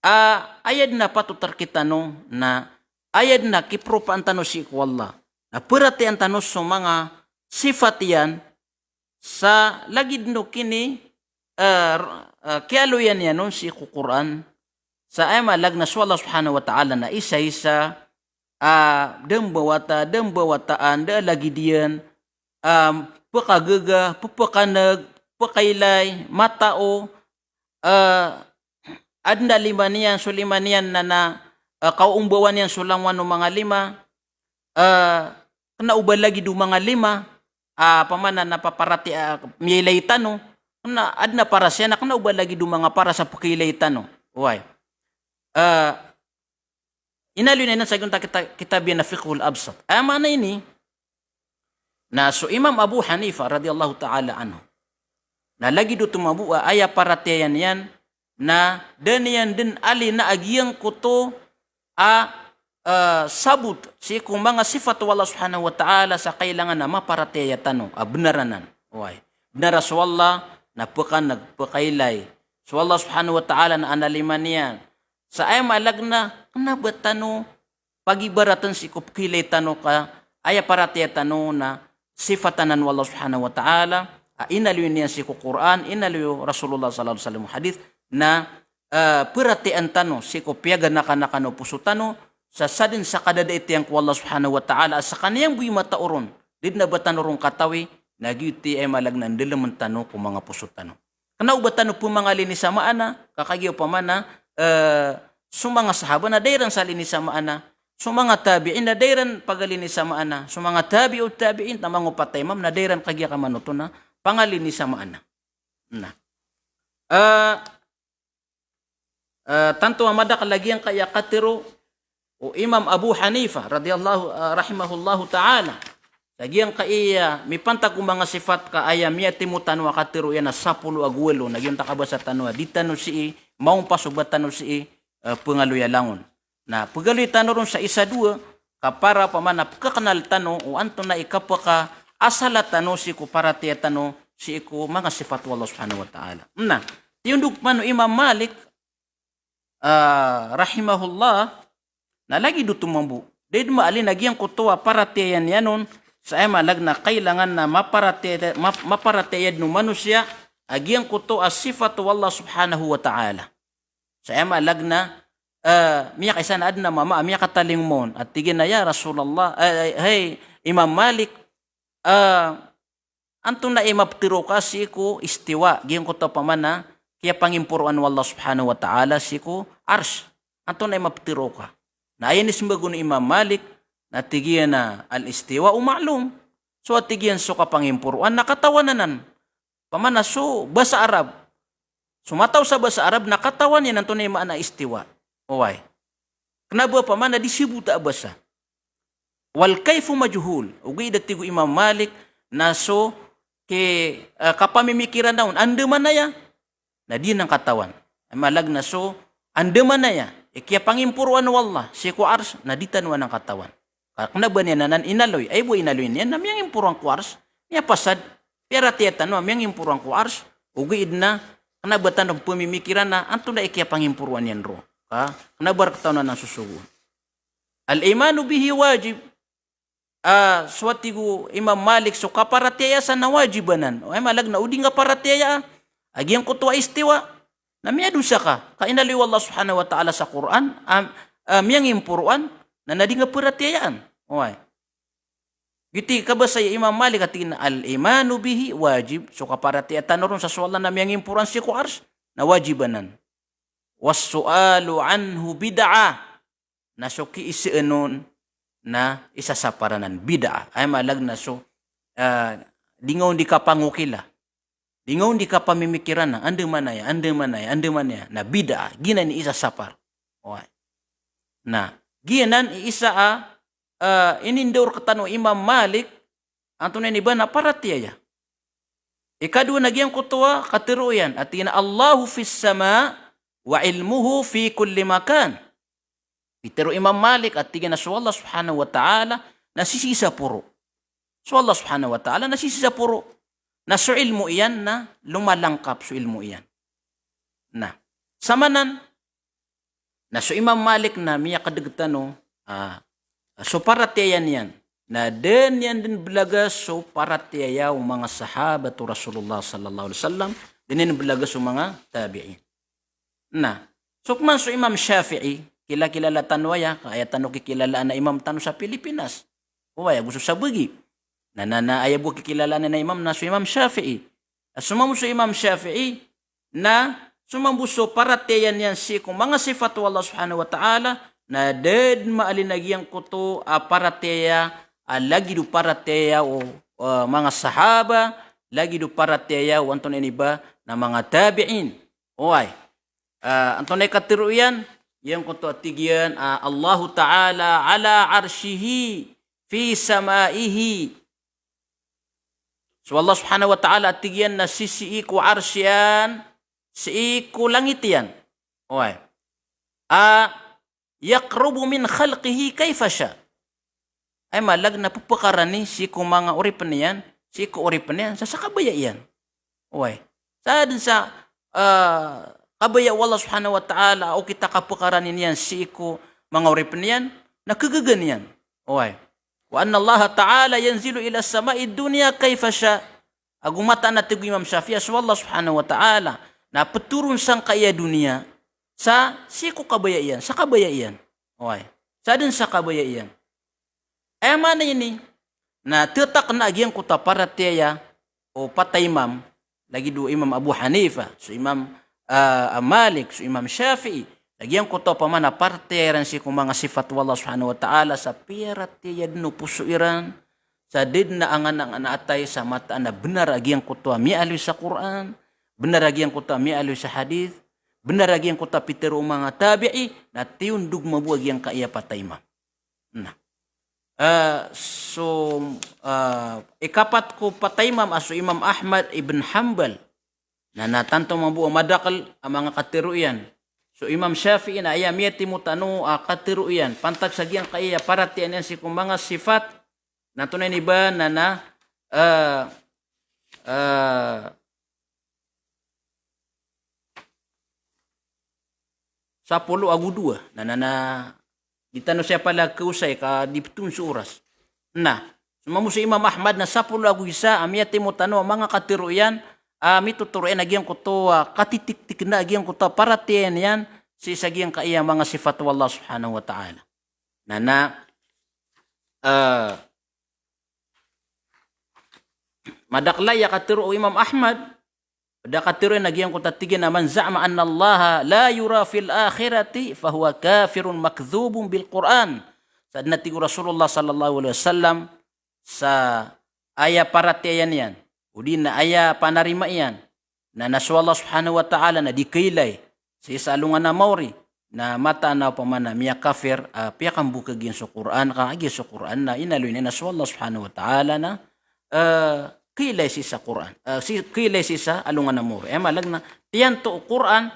a, aya den a patot a rekitano na aya den a kipropaan tano sii ko Allah, na paratiyayaan tano so manga sifat iyan, sa lagid o kini, eh, r-, eh, kiyaaloya niyan on sii ko Qur'an, sa aya maana na so Allah subhanahu wa ta'ala na isa-isa, a, da mbawata, da mbawataan, da lagid iyan, a, pekagaga, pepekaneg, pekailay, matao, a, aden a lima niyan, so lima niyan na, na, a, kaoombawan iyan so langowan o manga lima, a, kena o ba lagid o manga lima, a, pamana na paparatiyaya, miyailay tano, na adn a paras iyan, na kna o ba lagid o manga paras a pkhailay tano. Oway. A, inaloy niyan sa giyangkoto a kita-, kitab iyan a Fiqhul Absat. Aya maana ini, na so Imam Abu Hanifa radiyallahu ta'ala anhu, na lagid oto mambo a aya paratiyaya niyan, na da niyan dn alina a giyangkoto a, a, sabot sii ko manga sifat o Allah subhanahu wa ta'ala sa kailangan a maparatiyaya tano a bnar anan. Oway. Bnar a so Allah na pkhan'g, pkhailay. So Allah subhanahu wa ta'ala na analima niyan. Sa aya maana na kna ba tano pagibaratn sii ko pkhailay tano ka aya paratiyaya tano na sifat anan o Allah subhanahu wa ta'ala, a inaloy niyan sii ko Qur'an, inaloy o Rasulullah sallallahu alaihi wasallam hadith, na, a, paratiyayaan tano sii ko piyaganakanakan o poso tano, sa sadn sa kadadait iyan ko Allah subhanahu wa ta'ala, a skaniyan bo i matao ron, di dn a ba tano ron katawi, na giyoto i aya maana na ndalmn tano ko manga poso tano. Kna o ba tano pmangalini sa maana, ka kagiya opama na, e, so manga sahaba na da iran sa lini sa maana, so manga tabi'in na da iran pagalini sa maana, so manga tabi'ut tabi'in, na manga opat a imam na da iran kagiya kamanoto na pangalini sa maana. Na. E, e, tanto a madakl a giyangkaya katharo o Imam Abu Hanifa radiyallahu, e, rahimahullahu ta'ala. Sa giyangkaya mipantag ko manga sifat ka aya miyatimo tano a katharo iyan a sapolo ago walo, na giyangkoto a kabasa tano a di tano sii maompa so ba tano sii, e, pngaloy a langon. Na pgaloy tano ron sa isa dowa, ka para opama na pkhaknal tano o antonaa i kapakaasala tano sii ko paratiyaya tano sii ko manga sifat o Allah subhanahu wa ta'ala. Na, tiyondog pman o Imam Malik, a, rahimahullah, na lagid oto mambo. Da dn maalin a giyangkoto a paratiyaya niyan on, sa aya maana na kailangan na maparatiyaya, map-, maparatiyaya dn o manosiya a giyangkoto a sifat o Allah subhanahu wa ta'ala. Sa aya maana na, e, miyakaisa na adn a mama a miyakatalingoma on. A tig iyan a, "Ya Rasulullah, e, e, hay Imam Malik, e, antonaa i maptharo ka sii ko istiwa, giyangkoto opama na kiyapangimporoan o Allah subhanahu wa ta'ala sii ko Arsh. Antonaa i maptharo ka?" Na aya inismbag on o Imam Malik, na tig iyan a, "Al-istiwa'u ma'lum." So a tig iyan so kapangimporoan na katawan anan. Opama na so basa Arab. So matao sa basa Arab na katawan iyan antonaa i maana istiwa. Oway. Kna ba opama na di sii bota a basa. "Wal kayfu majhul." Ogaid a tig o Imam Malik na so ki-, e, kapamimikiran on, andamanaya, na di anan katawan. Aya maana na so andamanaya i kiyapangimporoan o Allah sii ko Arsh, na di tano anan katawan. Ka kna ba niyan anan inaloy, aya bo a inaloy niyan na miyangimporo ko Arsh, miyapasad, piyaratiyaya tano a miyangimporo ko Arsh, ogaid na kna ba tano pmimikiran a antonaa i kiyapangimporoan iyan ron. Ka kna ba rktano anan sosogoon. "Al-imanu bihi wajib." A, so a tig o Imam Malik, so kaparatiyaya san na wajib anan. Aya maana na o di ngka paratiyaya a giyangkoto a istiwa, na miyadosa ka. Ka inaloy o Allah subhanahu wa ta'ala sa Qur'an a, a miyangimporoan, na na di ngka paratiyayaan. Oway. Giyoto i kabasa i Imam Malik a tig iyan a, "Al-imanu bihi wajib." So kaparatiyaya tano ron sa so Allah na miyangimporoan sii ko Arsh, na wajib anan. "Was-su'alu anhu bid'ah." Na so kiisaan on na isasapar anan, bid'ah. Aya maana na so, e, di nga on di kapangokila. Di nga on di kapamimikiran a andamanaya, andamanaya, andamanaya. Na bid'ah, giyanan i isasapar. Oway. Na giyanan i isa a, e, inindao rktano o Imam Malik, antonaa ini ba na paratiyaya. Ikadowa na giyangkoto a katharo iyan, a tig iyan a, "Allahu fis sama wa ilmuhu fi kulli makan." Pitharo o Imam Malik a tig iyan a so Allah subhanahu wa ta'ala na sisii sa poro. So Allah subhanahu wa ta'ala na sisii sa poro. Na so ilmo iyan na lomalangkap so ilmo iyan. Na, samanan, na so Imam Malik na miyakadg tano, a, so paratiyaya niyan. Na da niyan dn blaga so paratiyaya o manga sahabat o Rasulullah sallallahu alaihi wasallam, da niyan dn blaga so manga tabi'in. Na, so pman so Imam Shafi'i, kilakilala tano aya, ka aya tano kikilalaan a imam tano sa Pilipinas. Oway, ago so sabagi. Na, na, na aya bo kikilalaan a imam na so Imam Shafi'i. Na so mambo so Imam Shafi'i, na so mambo so paratiyaya niyan sii ko manga sifat o Allah subhanahu wa ta'ala, na da dn maalin a giyangkoto a paratiyaya a lagid o paratiyaya o, eh, manga sahaba, lagid o paratiyaya o antonaa ini ba na manga tabi'in. Oway. Ah, antonaa i katharo iyan? Giyangkoto a tig iyan, ah, Allahu Ta'ala ala arshihi fi samaihi. So Allah Subhanahu wa Ta'ala a tig iyan na sisii ko arsh iyan, sii ko langit iyan. Oway. A yaqrubu min khalqihi kaifa sha. Aya maana na pphakaran iyan sii ko manga oripn iyan, sii ko oripn iyan, sa sa kabaya iyan. Oway. Sa dn sa, ah, kabaya o Allah Subhanahu wa Ta'ala, o kita kapphakaran iyan sii ko manga oripn iyan, na kagagan iyan. Oway. Wa anna Allaha Ta'ala yanzilu ila sama'id dunya kaifa sha. Ago mataan a tig o Imam Shafi'i a so Allah Subhanahu wa Ta'ala na pthoron sangkai a doniya sa sii ko kabaya iyan, sa kabaya iyan. Oway. Sa dn sa kabaya iyan. Aya maana ini, na thatakna a giyangkoto a paratiyaya o pat a imam, lagid o Imam Abu Hanifa, so Imam, ah, Malik, so Imam Shafi'i, na giyangkoto a pamana paratiyaya iran sii ko manga sifat o Allah Subhanahu wa Ta'ala, sa piyaratiyaya dn o poso iran, sa da dn a angan-angan a atay sa mataan a bnar a giyangkoto a miyaaloy sa Qur'an, bnar a giyangkoto a miyaaloy sa hadith, bnar a giyangkoto a pitharo o manga tabi'i, na tiyondog mambo a giyangkaya pat a imam. Na. Ah, so, ah, ikapat ko pat a imam a so Imam Ahmad ibn Hanbal. Na, na tanto mambo a madakl a manga katharo iyan. So Imam Shafi'i na aya miyatimo tano a katharo iyan pantag sa giyangkaya paratiyaya niyan sii ko manga sifat, na antonaa ini ba na, na, eh, eh, sapolo ago dowa. Na, na, na, di tano saya pala kaosay ka di pthoon so oras. Na, so mambo so Imam Ahmad na sapolo ago isa a miyatimo tano a manga katharo iyan, a mitotharo iyan a giyangkoto a katitiktikna a giyangkoto a paratiyaya niyan sii sa giyangkaya manga sifat o Allah Subhanahu wa Ta'ala. Na, na, eh, madakl aya katharo o Imam Ahmad, da katharo iyan a giyangkoto a tig iyan a, "Man za'ama anna Allaha la yura fil akhirati fahuwa kafirun makdhubun bil Qur'an." Sa dn a tig o Rasulullah sallallahu alaihi wasallam sa aya paratiyaya niyan, odi na aya panarima iyan, na, na so Allah Subhanahu wa Ta'ala na di kailay sii sa alongan a maori, na mataan a opama na miyakafir a piyakambokag iyan so Qur'an, ka a giya so Qur'an na inaloy niyan a so Allah Subhanahu wa Ta'ala na, eh, kailay sii sa Qur'an, eh, si, kailay sii sa alongan a maori. Aya maana na tiyanto o Qur'an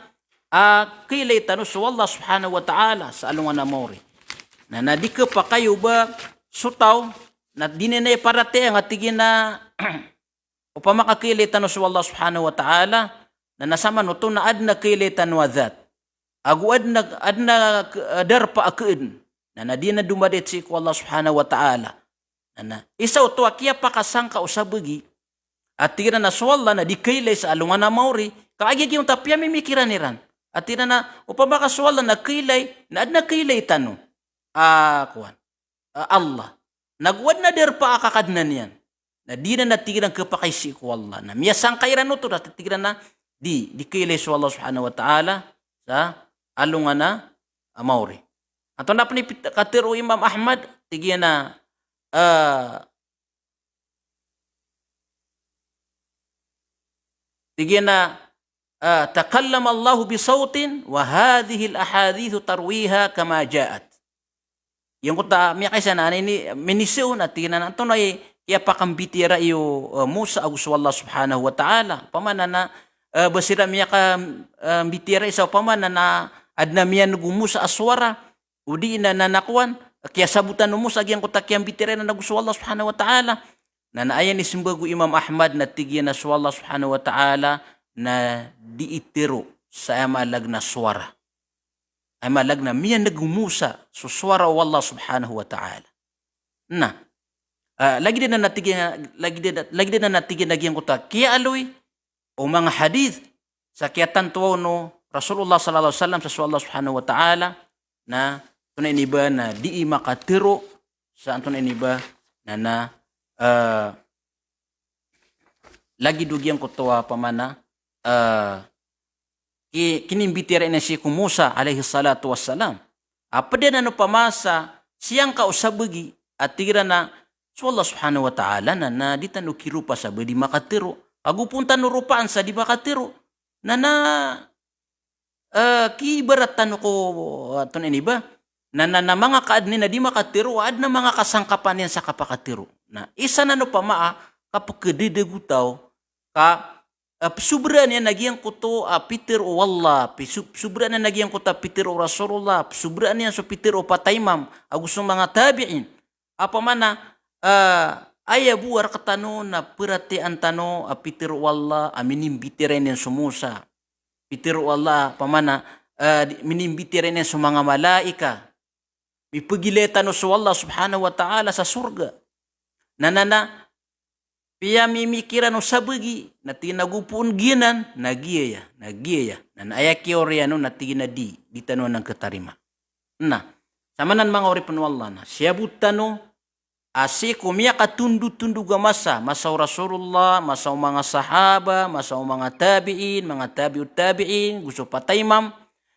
a kailay tano so Allah Subhanahu wa Ta'ala sa alongan a maori. Na, na di khapakay o ba so taw na di niyan aya paratiyaya a tig iyan a opama ka kailay tano so Allah Subhanahu wa Ta'ala, na, na samanoto na adn a kailay tano a dhat. Ago adn a, adn a, eh, darpa a khaadn. Na, na di niyan domadait sii ko Allah Subhanahu wa Ta'ala. Na, na isa oto a kiyapakasangka o sabagi a tig iran a so Allah na di kailay sa alongan a maori, ka a giya giyoto a piyamimikiran iran. A tig iran a opama ka so Allah na kailay, na adn a kailay tano a, kowan, a, Allah. Na go adn a darpa a kakadnan iyan. Na di niyan a tig iran khapakay sii ko Allah. Na miyasangka iran oto, na tig iran a di, di kailay so Allah Subhanahu wa Ta'ala sa alongan a maori. Antonaa pn i pit-, katharo o Imam Ahmad, tig iyan a, eh, tig iyan a, eh, "Takallama Allahu bi sawtin wa hadhihil ahadithu tarwiha kama ja'at." Giyangkoto a miyakaisa na, na ini, minisaw na tig iyan a antonaa i kiyapakambitiyarai o, eh, Musa ago so Allah Subhanahu wa Ta'ala. Opama na, na, eh, ba siran miyaka, eh, mbitiyarai sa opama na, na adn a miyan'g o Musa a sowara, odi na, na, na kowan, kiyasabotan o Musa giyangkoto a kiyambitiyarai na ago so Allah Subhanahu wa Ta'ala. Na, na aya inismbag o Imam Ahmad na tig iyan a so Allah Subhanahu wa Ta'ala na di itharo sa aya maana na sowara. Aya maana na miyan'g o Musa so sowara o Allah Subhanahu wa Ta'ala. Na, ah, lagid anan a tig iyan, lagid anan, lagid anan a tig iyan a giyangkoto a kiyaaloy o manga hadith sa kiyatantowa on o Rasulullah sallallahu alaihi wasallam sa so Allah Subhanahu wa Ta'ala, na antonaa ini ba na dii makatharo sa antonaa ini ba na, na, eh, lagid o giyangkoto a opama na, eh, ki-, kinimbitiyarai niyan sii ko Musa alayhis salatu wassalam. A pd anan opama sa siyangka o sabagi a tig iran a so Allah subhanahu wa ta'ala na, na di tano kiropa sa ba di makatero. Ago pon tano ropaan sa di makatero. Na, na, eh, kiibarat tano ko, ah, tonaa ini ba? Na, na, na manga kaadn iyan a di makatero, adn a manga kasangkapan iyan sa kapakatero. Na isa nan opama a kapkdadagotaw ka, ah, psobraan iyan a giyangkoto a pitero o Allah, piso-, psobraan iyan a giyangkoto a pitero o Rasulullah, psobraan iyan so pitero o pataimam, ago so manga tabi'in. Opama na, ah, aya bo a rktano na paratiyayaan tano a pitero o Allah a minimbitiyarai niyan so Musa. Pitero o Allah, opama na, ah, di-, minimbitiyarai niyan so manga malaikat. Mipagilaya tano so Allah subhanahu wa ta'ala sa sorga. Na, na, na, piyamimikiran o sabagi, na tig iyan a go pon giyanan, na giyaya, na giyaya. Na, na aya kiyaoriyan on, na tig iyan a di, di tano anan khatarima. Na, samanan manga oripn o Allah na, siyabot tano, a sii ko miyakatondotondog a masa, masa o Rasulullah, masa o manga sahaba, masa o manga tabi'in, manga tabi'ut tabi'in, go so pataimam,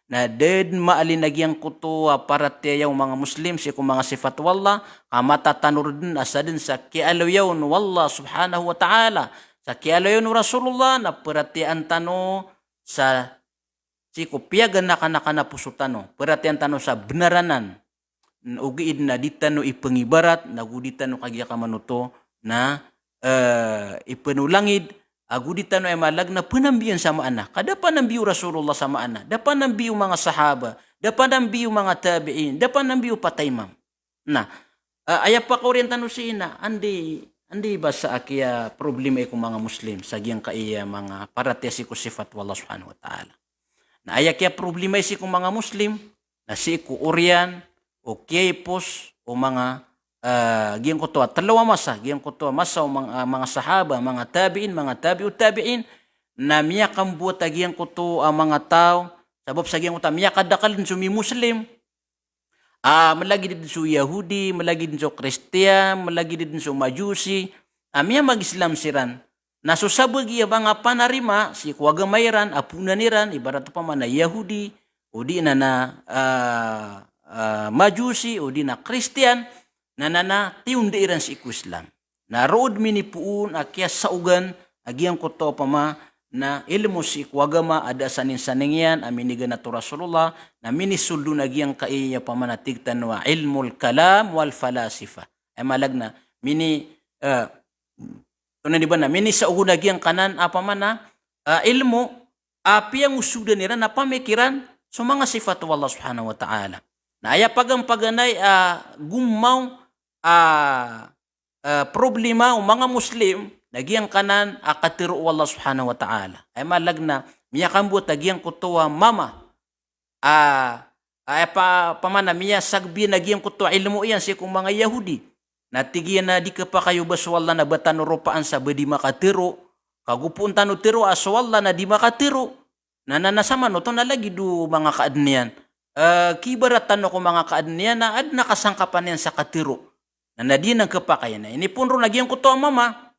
na da dn maalin a giyangkoto a paratiyaya o manga Muslim sii ko manga sifat o Allah, ka matatanorn a sadn sa kiyaaloyaw o Allah subhanahu wa ta'ala, sa kiyaaloyaw o Rasulullah, na paratiyayaan tano sa sii ko piyaganakanaka na poso tano, paratiyayaan tano sa bnar anan. N-, ogaid na di tano ipngibarat, na go di tano kagiya kamanoto na, eh, ipnolangid, ago di tano aya malag na pnambiyan sa maana. Ka da pnambiyo o Rasulullah sa maana, da pnambiyo o manga sahaba, da pnambiyo o manga tabi'in, da pnambiyo o pataimam. Na, ah, aya pakaoriyan tano sii na, anda i, anda i ba sa a kiyaproblema i ko manga Muslim sa giyangkaya manga paratiyaya sii ko sifat o Allah subhanahu wa ta'ala. Na aya kiyaproblema i sii ko manga Muslim, na sii ko oriyan o kiyaipos o manga, ah, giyangkoto a tlo a masa, giyangkoto a masa o manga, ah, manga sahaba, manga tabi'in, manga tabi'ut tabi'in, na miyakambowat a giyangkoto a manga taw, sabap sa giyangkoto a miyakadakl dn so mi-Muslim, ah, mlagid dn so Yahudi, mlagid dn so Kristiyan, mlagid dn so Majusi, ah, miyamag-Islam siran. Na so sabagi a manga panarima sii ko agama iran, a poonan iran, ibarat opama na Yahudi, odi na, na, ah, ah, Majusi, odi na Kristiyan, na, na, na tiyonda iran sii ko Islam. Na roo dn minipoon a kiyasaogan a giyangkoto opama na ilmo sii ko agama a da a saningsaning iyan a miniganat o Rasulullah, na minisold on a giyangkaya opama na tig tano a ilmul kalam wal falasifa. Aya malag na mini, eh, tonaa ini ba na, minisaog on a giyangkanan a opama na, eh, ilmo a piyangosodan iran a pamikiran so manga sifat o Allah subhanahu wa ta'ala. Na aya paganay-paganay a gommaw a, eh, problema o manga Muslim na giyangkanan a katero o Allah subhanahu wa ta'ala. Aya malag na miyakambowat a giyangkoto a mama a, a, aya pa, opama na miyasagbiyan a giyangkoto a ilmo iyan sii ko manga Yahudi. Na tig iyan a di khapakay o ba so Allah na ba tano ropaan sa ba di makatero. Ka go poon tano tero a so Allah na di makatero. Na, na, na samanoto na lagid o manga kaadn iyan. Eh, kiibarat tano ko manga kaadn iyan na adn a kasangkapan iyan sa katero. Na, na di anan khapakay na. Inipon ron a giyangkoto a mama.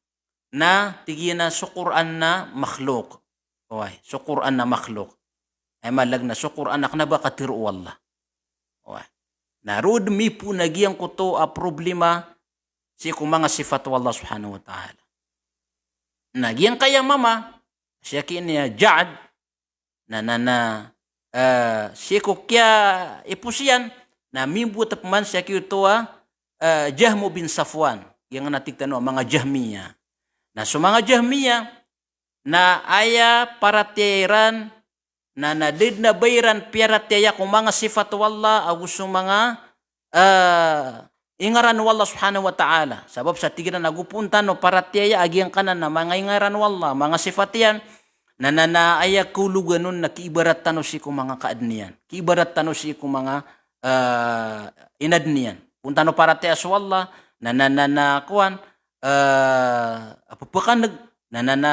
Na tig iyan a so Qur'an na makhluk. Oway, so Qur'an na makhluk. Aya malag na so Qur'an na kna ba katero o Allah. Oway. Na roo dn mipoon a giyangkoto a problema sii ko manga sifat o Allah subhanahu wa ta'ala. Na giyangkaya mama, sii ki ini a Ja'd, na, na, na, eh, sii ko kiyaipos iyan, na mimbowat pman sii ki oto a, eh, Jahmu bin Safwan, giyangkanan a tig tano a manga Jahmiyyah. Na so manga Jahmiyyah, na aya paratiyaya iran, na, na da dn a ba iran piyaratiyaya ko manga sifat o Allah, ago so manga, eh, ingaran o Allah subhanahu wa ta'ala. Sabap sa tig iran a go poon tano paratiyaya a giyangkanan a manga ingaran o Allah, manga sifat iyan, na, na, na aya kaologan on na kiibarat tano sii ko manga kaadn iyan. Kiibarat tano sii ko manga, eh, inadn iyan. Poon tano paratiyaya so Allah, na, na, na, na kowan, eh, a pphakneg, na, na, na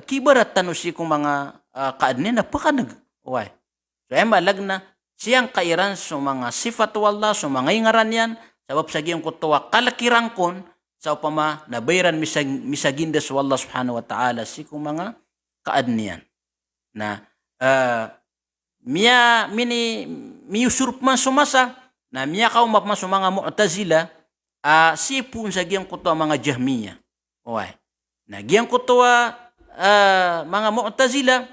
kiibarat tano sii ko manga, eh, kaadn iyan a pphakneg. Oway. So aya malag na siyangka iran so manga sifat o Allah, so manga ingaran iyan, sabap sa giyangkoto a kalk iran kon, sa opama na ba iran misag-, misaginda so Allah subhanahu wa ta'ala sii ko manga kaadn iyan. Na, eh, miya-, mini-, miyosorop man so masa, na miyakaoma pman so manga Mu'tazilah, a sii pn sa giyangkoto a manga Jahmiyyah. Oway. Na giyangkoto a, ah, manga Mu'tazilah,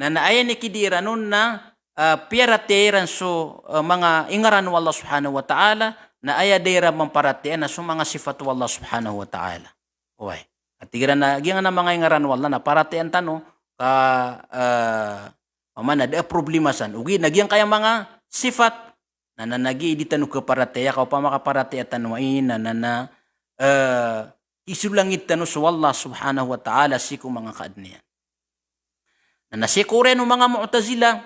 na, na aya ini kidi iran on na, ah, piyaratiyaya iran so, ah, manga ingaran o Allah subhanahu wa ta'ala, na aya da iran mamparatiyaya na so manga sifat o Allah subhanahu wa ta'ala. Oway. Tig iran na giyangkanan a manga ingaran o Allah na paratiyayaan tano ka, ah, opama na da a problema san. Ogaid na giyangkaya manga sifat, na, na, na giya di tano kaparatiyaya, ka opama ka paratiyaya tano ai, na, na, na, eh, isolangit tano so Allah subhanahu wa ta'ala sii ko manga kaadn iyan. Na, na sii ko oriyan o manga Mu'tazilah,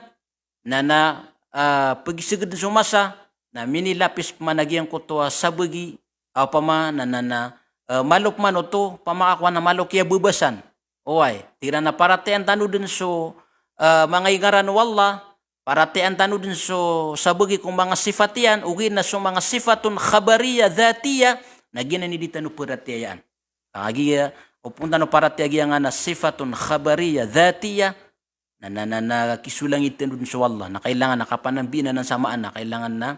na, na, ah, pagisagdn so masa, na minilapis pman a giyangkoto a sabagi, opama na, na, na, eh, malo pman oto, opama ka kowan na malo kiyababasan. Oway, tig iran na paratiyayaan tano dn so, eh, manga ingaran o Allah, paratiyayaan tano dn so sabagi ko manga sifat iyan, ogaid na so manga sifatun khabariyyah dhattiyyah, na giyanan i di tano paratiyayaan. Kagiya, opama tano paratiyaya giyangkanan a sifatun khabariyyah dhattiyyah, na, na, na, na kisolangit tano dn so Allah, na kailangan na kapanambiin anan sa maana, kailangan na,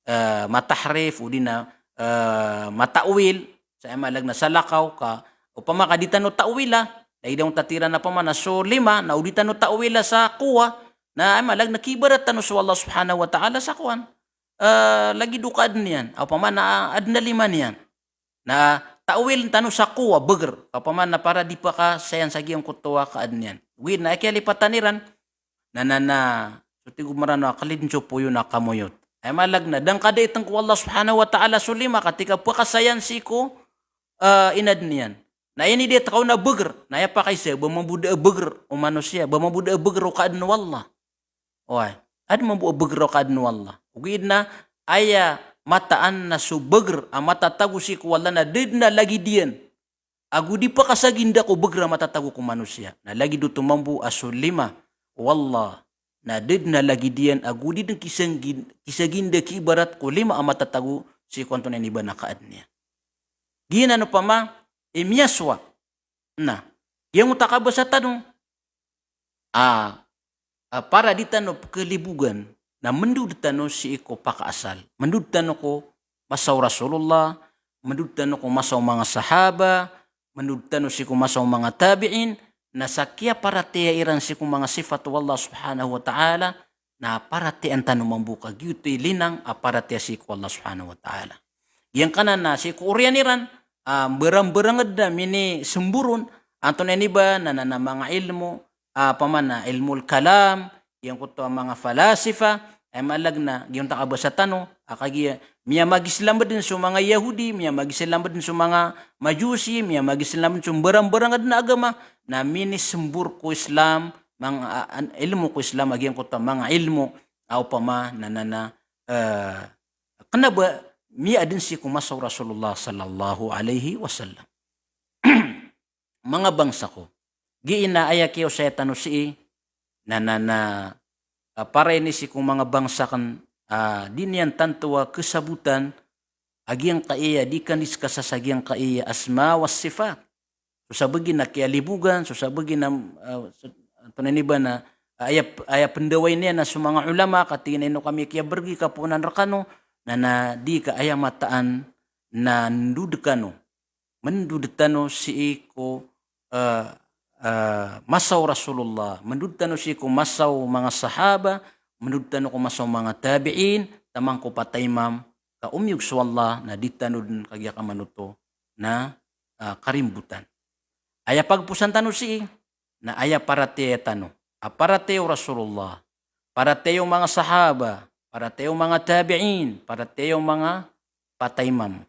eh, matahrif, odi na, eh, mata'wil, sa aya maana na salakaw, ka, opama ka di tano ta'wila, lagid o tig iran na opama na so lima, na o di tano ta'wila sa quwwah, na aya maana na kiibarat tano so Allah subhanahu wa ta'ala sa kowan. Eh, lagid o kaadn iyan, opama na adn a lima niyan. Na ta'wil tano sa quwwah, bagr, ka opama na para di pakasayan sa giyangkoto a kaadn iyan. Ogaid na aya kiyalipatan iran, na, na, na, so tig o Mranaw a kalid so poyo na kamoyot. Aya maana na da ngka da itng ko Allah subhanahu wa ta'ala so lima, ka tig ka pakasayan sii ko, eh, inadn iyan. Na aya ini di tkaw na bagr, na aya pakaisa, ba mambo da a bagr o manosiya, ba mambo da a bagr o kaadn o Allah. Oway. Adn mambo a bagr o kaadn o Allah. Ogaid na aya mataan na so bagr a matatago sii ko Allah na da dn a lagid iyan ago di pakasaginda ko bagr a matatago ko manosiya. Na lagid oto mambo a so lima o Allah na da dn a lagid iyan ago di dn kisangin-, kisaginda kiibarat ko lima a matatago sii ko antonaa ini ba na kaadn iyan. Giyanan opama i miyasowa. Na giyangkoto a kabasa tano a, a, para di tano pkhalibogan, na mndod tano sii ko pakaasal. Mndod tano ko masa o Rasulullah, mndod tano ko masa o manga sahaba, mndod tano sii ko masa o manga tabi'in, na sa kiyaparatiyaya iran sii ko manga sifat o Allah subhanahu wa ta'ala, na paratiyayaan tano mambo ka giyoto i linang a paratiyaya sii ko Allah subhanahu wa ta'ala. Giyangkanan na sii ko oriyan iran, ah, mbarang-barangd na minismbor on, antonaa ini ba na, na, na manga ilmo, ah, opama na ilmul kalam, giyangkoto a manga falasifa, aya maana na giyangkoto a kabasa tano, a kagiya miyamagislam dn so manga Yahudi, miyamagislam dn so manga Majusi, miyamagislam dn so mbarang-barangd na agama, na minismbor ko Islam, manga, a, an, ilmo ko Islam, a giyangkoto a manga ilmo, a opama na, na, na, eh, kna ba miyaadn sii ko masa o Rasulullah sallallahu alaihi wasallam. Manga bangsa ko. Giya ina aya kiyaosaya tano sii, na, na, na, ah, para ini sii ko manga bangsa akn, ah, di niyan tanto a kasabotan, a giyangkaya, di kandis kasa sa giyangkaya asma was sifat. So sabagi na kiyalibogan, so sabagi na, ah, so, antonaa ini ba na, ah, aya, aya pndaway niyan na so manga ulama, ka tig iyan a ino kami kiyabrgi kaponan rkano, na, na di ka aya mataan na ndod kano. Mndod tano sii ko, eh, eh, masa o Rasulullah, mndod tano sii ko masa o manga sahaba, mndod tano ko masa o manga tabi'in, taman ko pataymam, ka omiyog so Allah, na di tano dn kagiya kamanoto na, ah, karimbotan. Aya pagposan tano sii, na aya paratiyaya tano. A paratiyaya o Rasulullah, paratiyaya o manga sahaba, paratiyaya o manga tabi'in, paratiyaya o manga pataymam.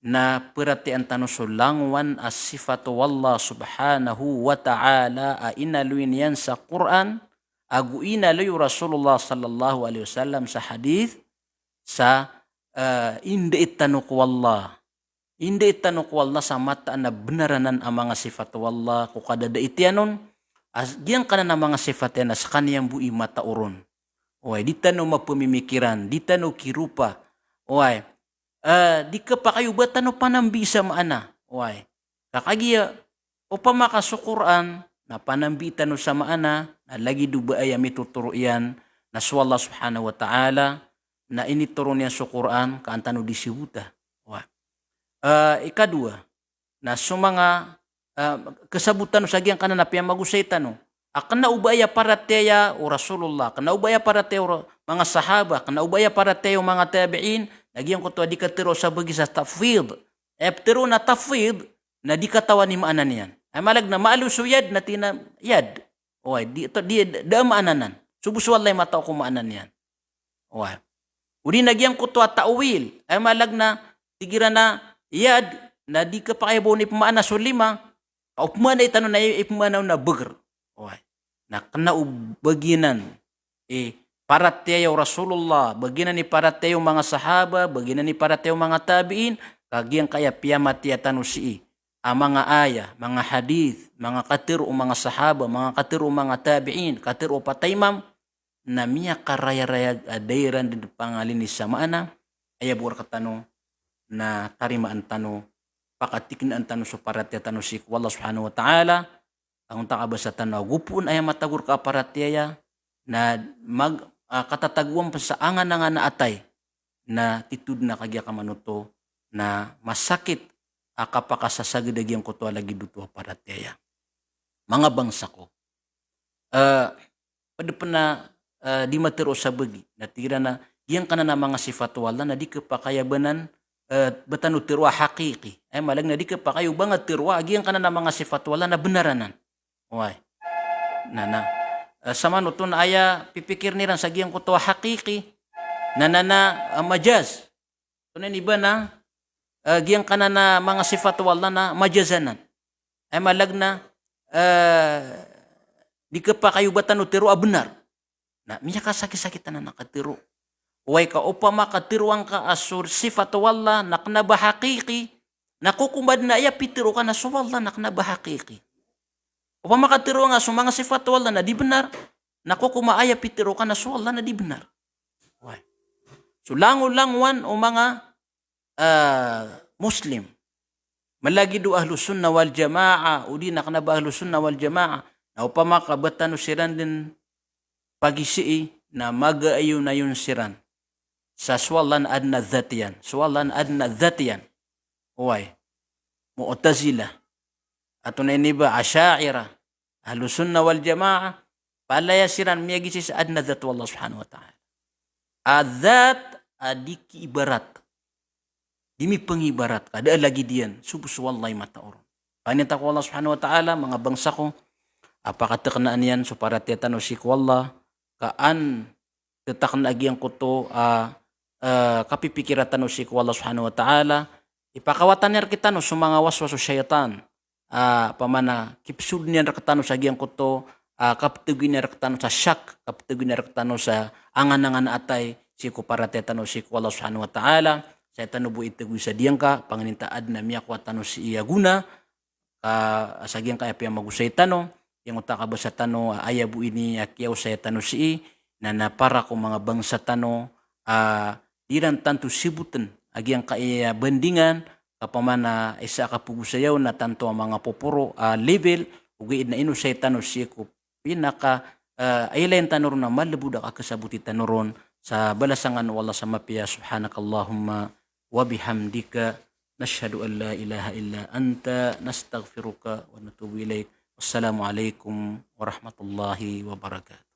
Na paratiyayaan tano so langowan a sifat o Allah subhanahu wa ta'ala a inaloy niyan sa Qur'an, ago inaloy o Rasulullah sallallahu alaihi wasallam sa hadith, sa, eh, indait tano ko Allah. Indait tano ko Allah sa mataan a bnar anan a manga sifat o Allah ko kadadait iyan on, a giyangkanan a manga sifat iyan a skaniyan bo i mataoron. Oway, di tano mapamimikiran, di tano kiropa. Oway, eh, di kapakay o ba tano panambii sa maana. Oway, ka kagiya, opama ka so Qur'an, na panambii tano sa maana, na lagid o ba aya mitotoro iyan, na so Allah subhanahu wa ta'ala, na initoron iyan so Qur'an, ka an tano di sibota. Wa. Ah, ikadowa, na so manga, ah, kasabot tano sa giyangkanan a piyamagosay tano a kena o ba aya paratiyaya o Rasulullah, kena o ba aya paratiyaya o ra-, manga sahaba, kena o ba aya paratiyaya o manga tabi'in, na giyangkoto a di katero sa bagi sa tafwid. Aya petero na tafwid, na di katawan i maana niyan. Aya maana na maalo so yad, na tig iyan a yad. Oway, di, di, da a maana nan. So bo so Allah i matao ko maana niyan. Oway. O di na giyangkoto a ta'wil. Aya maana na, tig iran a yad, na di kapakay bo on ipemaana so lima, ka o pemaanai tano na i-, ipemaana on na bagr. Oway. Na kena o ba giyanan i paratiyaya o Rasulullah, ba giyanan i paratiyaya o manga sahaba, ba giyanan i paratiyaya o manga tabi'in, ka giyangkaya piyamatiya tano sii a manga aya, manga hadith, manga katero o manga sahaba, manga katero o manga tabi'in, katero o pataimam, na miyakarayarayag a da iran den pangalini sa maana, aya bo rektano na tarimaan tano, pakatiknaan tano so paratiyaya tano sii ko Allah Subhanahu wa Ta'ala, angonta ka basa tano a gopoon aya matago reka a paratiyaya, na mag-, ah, katatagoan pen sa anganangan a atay, na titho den a kagiya kamanoto, na masakit a kapakasasagad a giyangkoto a lagid oto a paratiyaya. Manga bangsa ko. Eh, ped pen a, eh, di matero sa bagi. Na tig iran a, giyangkanan a manga sifat o Allah, na di kepakay a ba nan, eh, ba tano tero a haqiqi. Aya maana na di kepakay o ba nga tero a giyangkanan a manga sifat o Allah na benar anan. Oway. Na, na, eh, samanoto na aya pipikiren iran sa giyangkoto a haqiqi. Na, na, na, eh, majaz. Antonaa ini ba na, eh, giyangkanan a manga sifat o Allah na majaz anan. Aya maana na, eh, di kepakay o ba tano tero a benar. Na, miyakasakisakit anan a katero. Oway ka opama katero angka a so sifat o Allah na kena ba haqiqi, na kokoma den a aya pitero ka na so Allah na kena ba haqiqi. Opama katero angka so manga sifat o Allah na di benar, na kokoma aya pitero ka na so Allah na di benar. Oway. So langolangowan o manga, ah, Muslim. Malagid o Ahlus Sunnah wal Jamaah, o di na kena ba Ahlus Sunnah wal Jamaah, na opama ka ba tano siran den pagisii, na magaayonayon siran sa so Allah na aden a dhat iyan. So Allah na aden a dhat iyan. Oway. Mu'tazilah. Antonaa ini ba, Asha'irah. Ahlus Sunnah wal Jamaah, palaya siran miyagisii sa aden a dhat o Allah Subhanahu wa Ta'ala. A dhat a di kiibarat. Di mipengibarat, ka da a lagid iyan, so bo so Allah i matao ron. Pangninta ko Allah Subhanahu wa Ta'ala, manga bangsa ko, a pakateknaan iyan so paratiyaya tano sii ko Allah, ka an tetakna a giyangkoto a, eh, kapipikira tano sii ko Allah Subhanahu wa Ta'ala, ipakawatan iyan rektano so manga waswas o shaytan, ah, opama na kipsoden iyan rektano sa giyangkoto, ah, kapetagoy niyan rektano sa shak, kapetagoy niyan rektano sa anganangan a atay sii ko paratiyaya tano sii ko Allah Subhanahu wa Ta'ala, sa aya tano bo itegoy sa diyangka, pangninta aden a miyakowa tano sii a gona, ka sa giyangkaya piyamagosay tano, giyangkoto a kabasa tano, a aya bo ini a kiyaosaya tano sii, na na para ko manga bangsa tano, a di ran tanto siboten a giyangkaya bandingan, ka opama na isa a kapagosaya on na tanto a manga poporo a level, ogaid na inosay tano sii ko pinaka, eh, ilayin tano ron a malebod a kakesaboti tano ron. Sa balasan o Allah sa mapiya. Subhanakallahumma wa bihamdika, nashhadu an la ilaha illa anta, nastaghfiruka wa natubu ilaik. Wassalamu alaikum warahmatullahi wabarakatuh.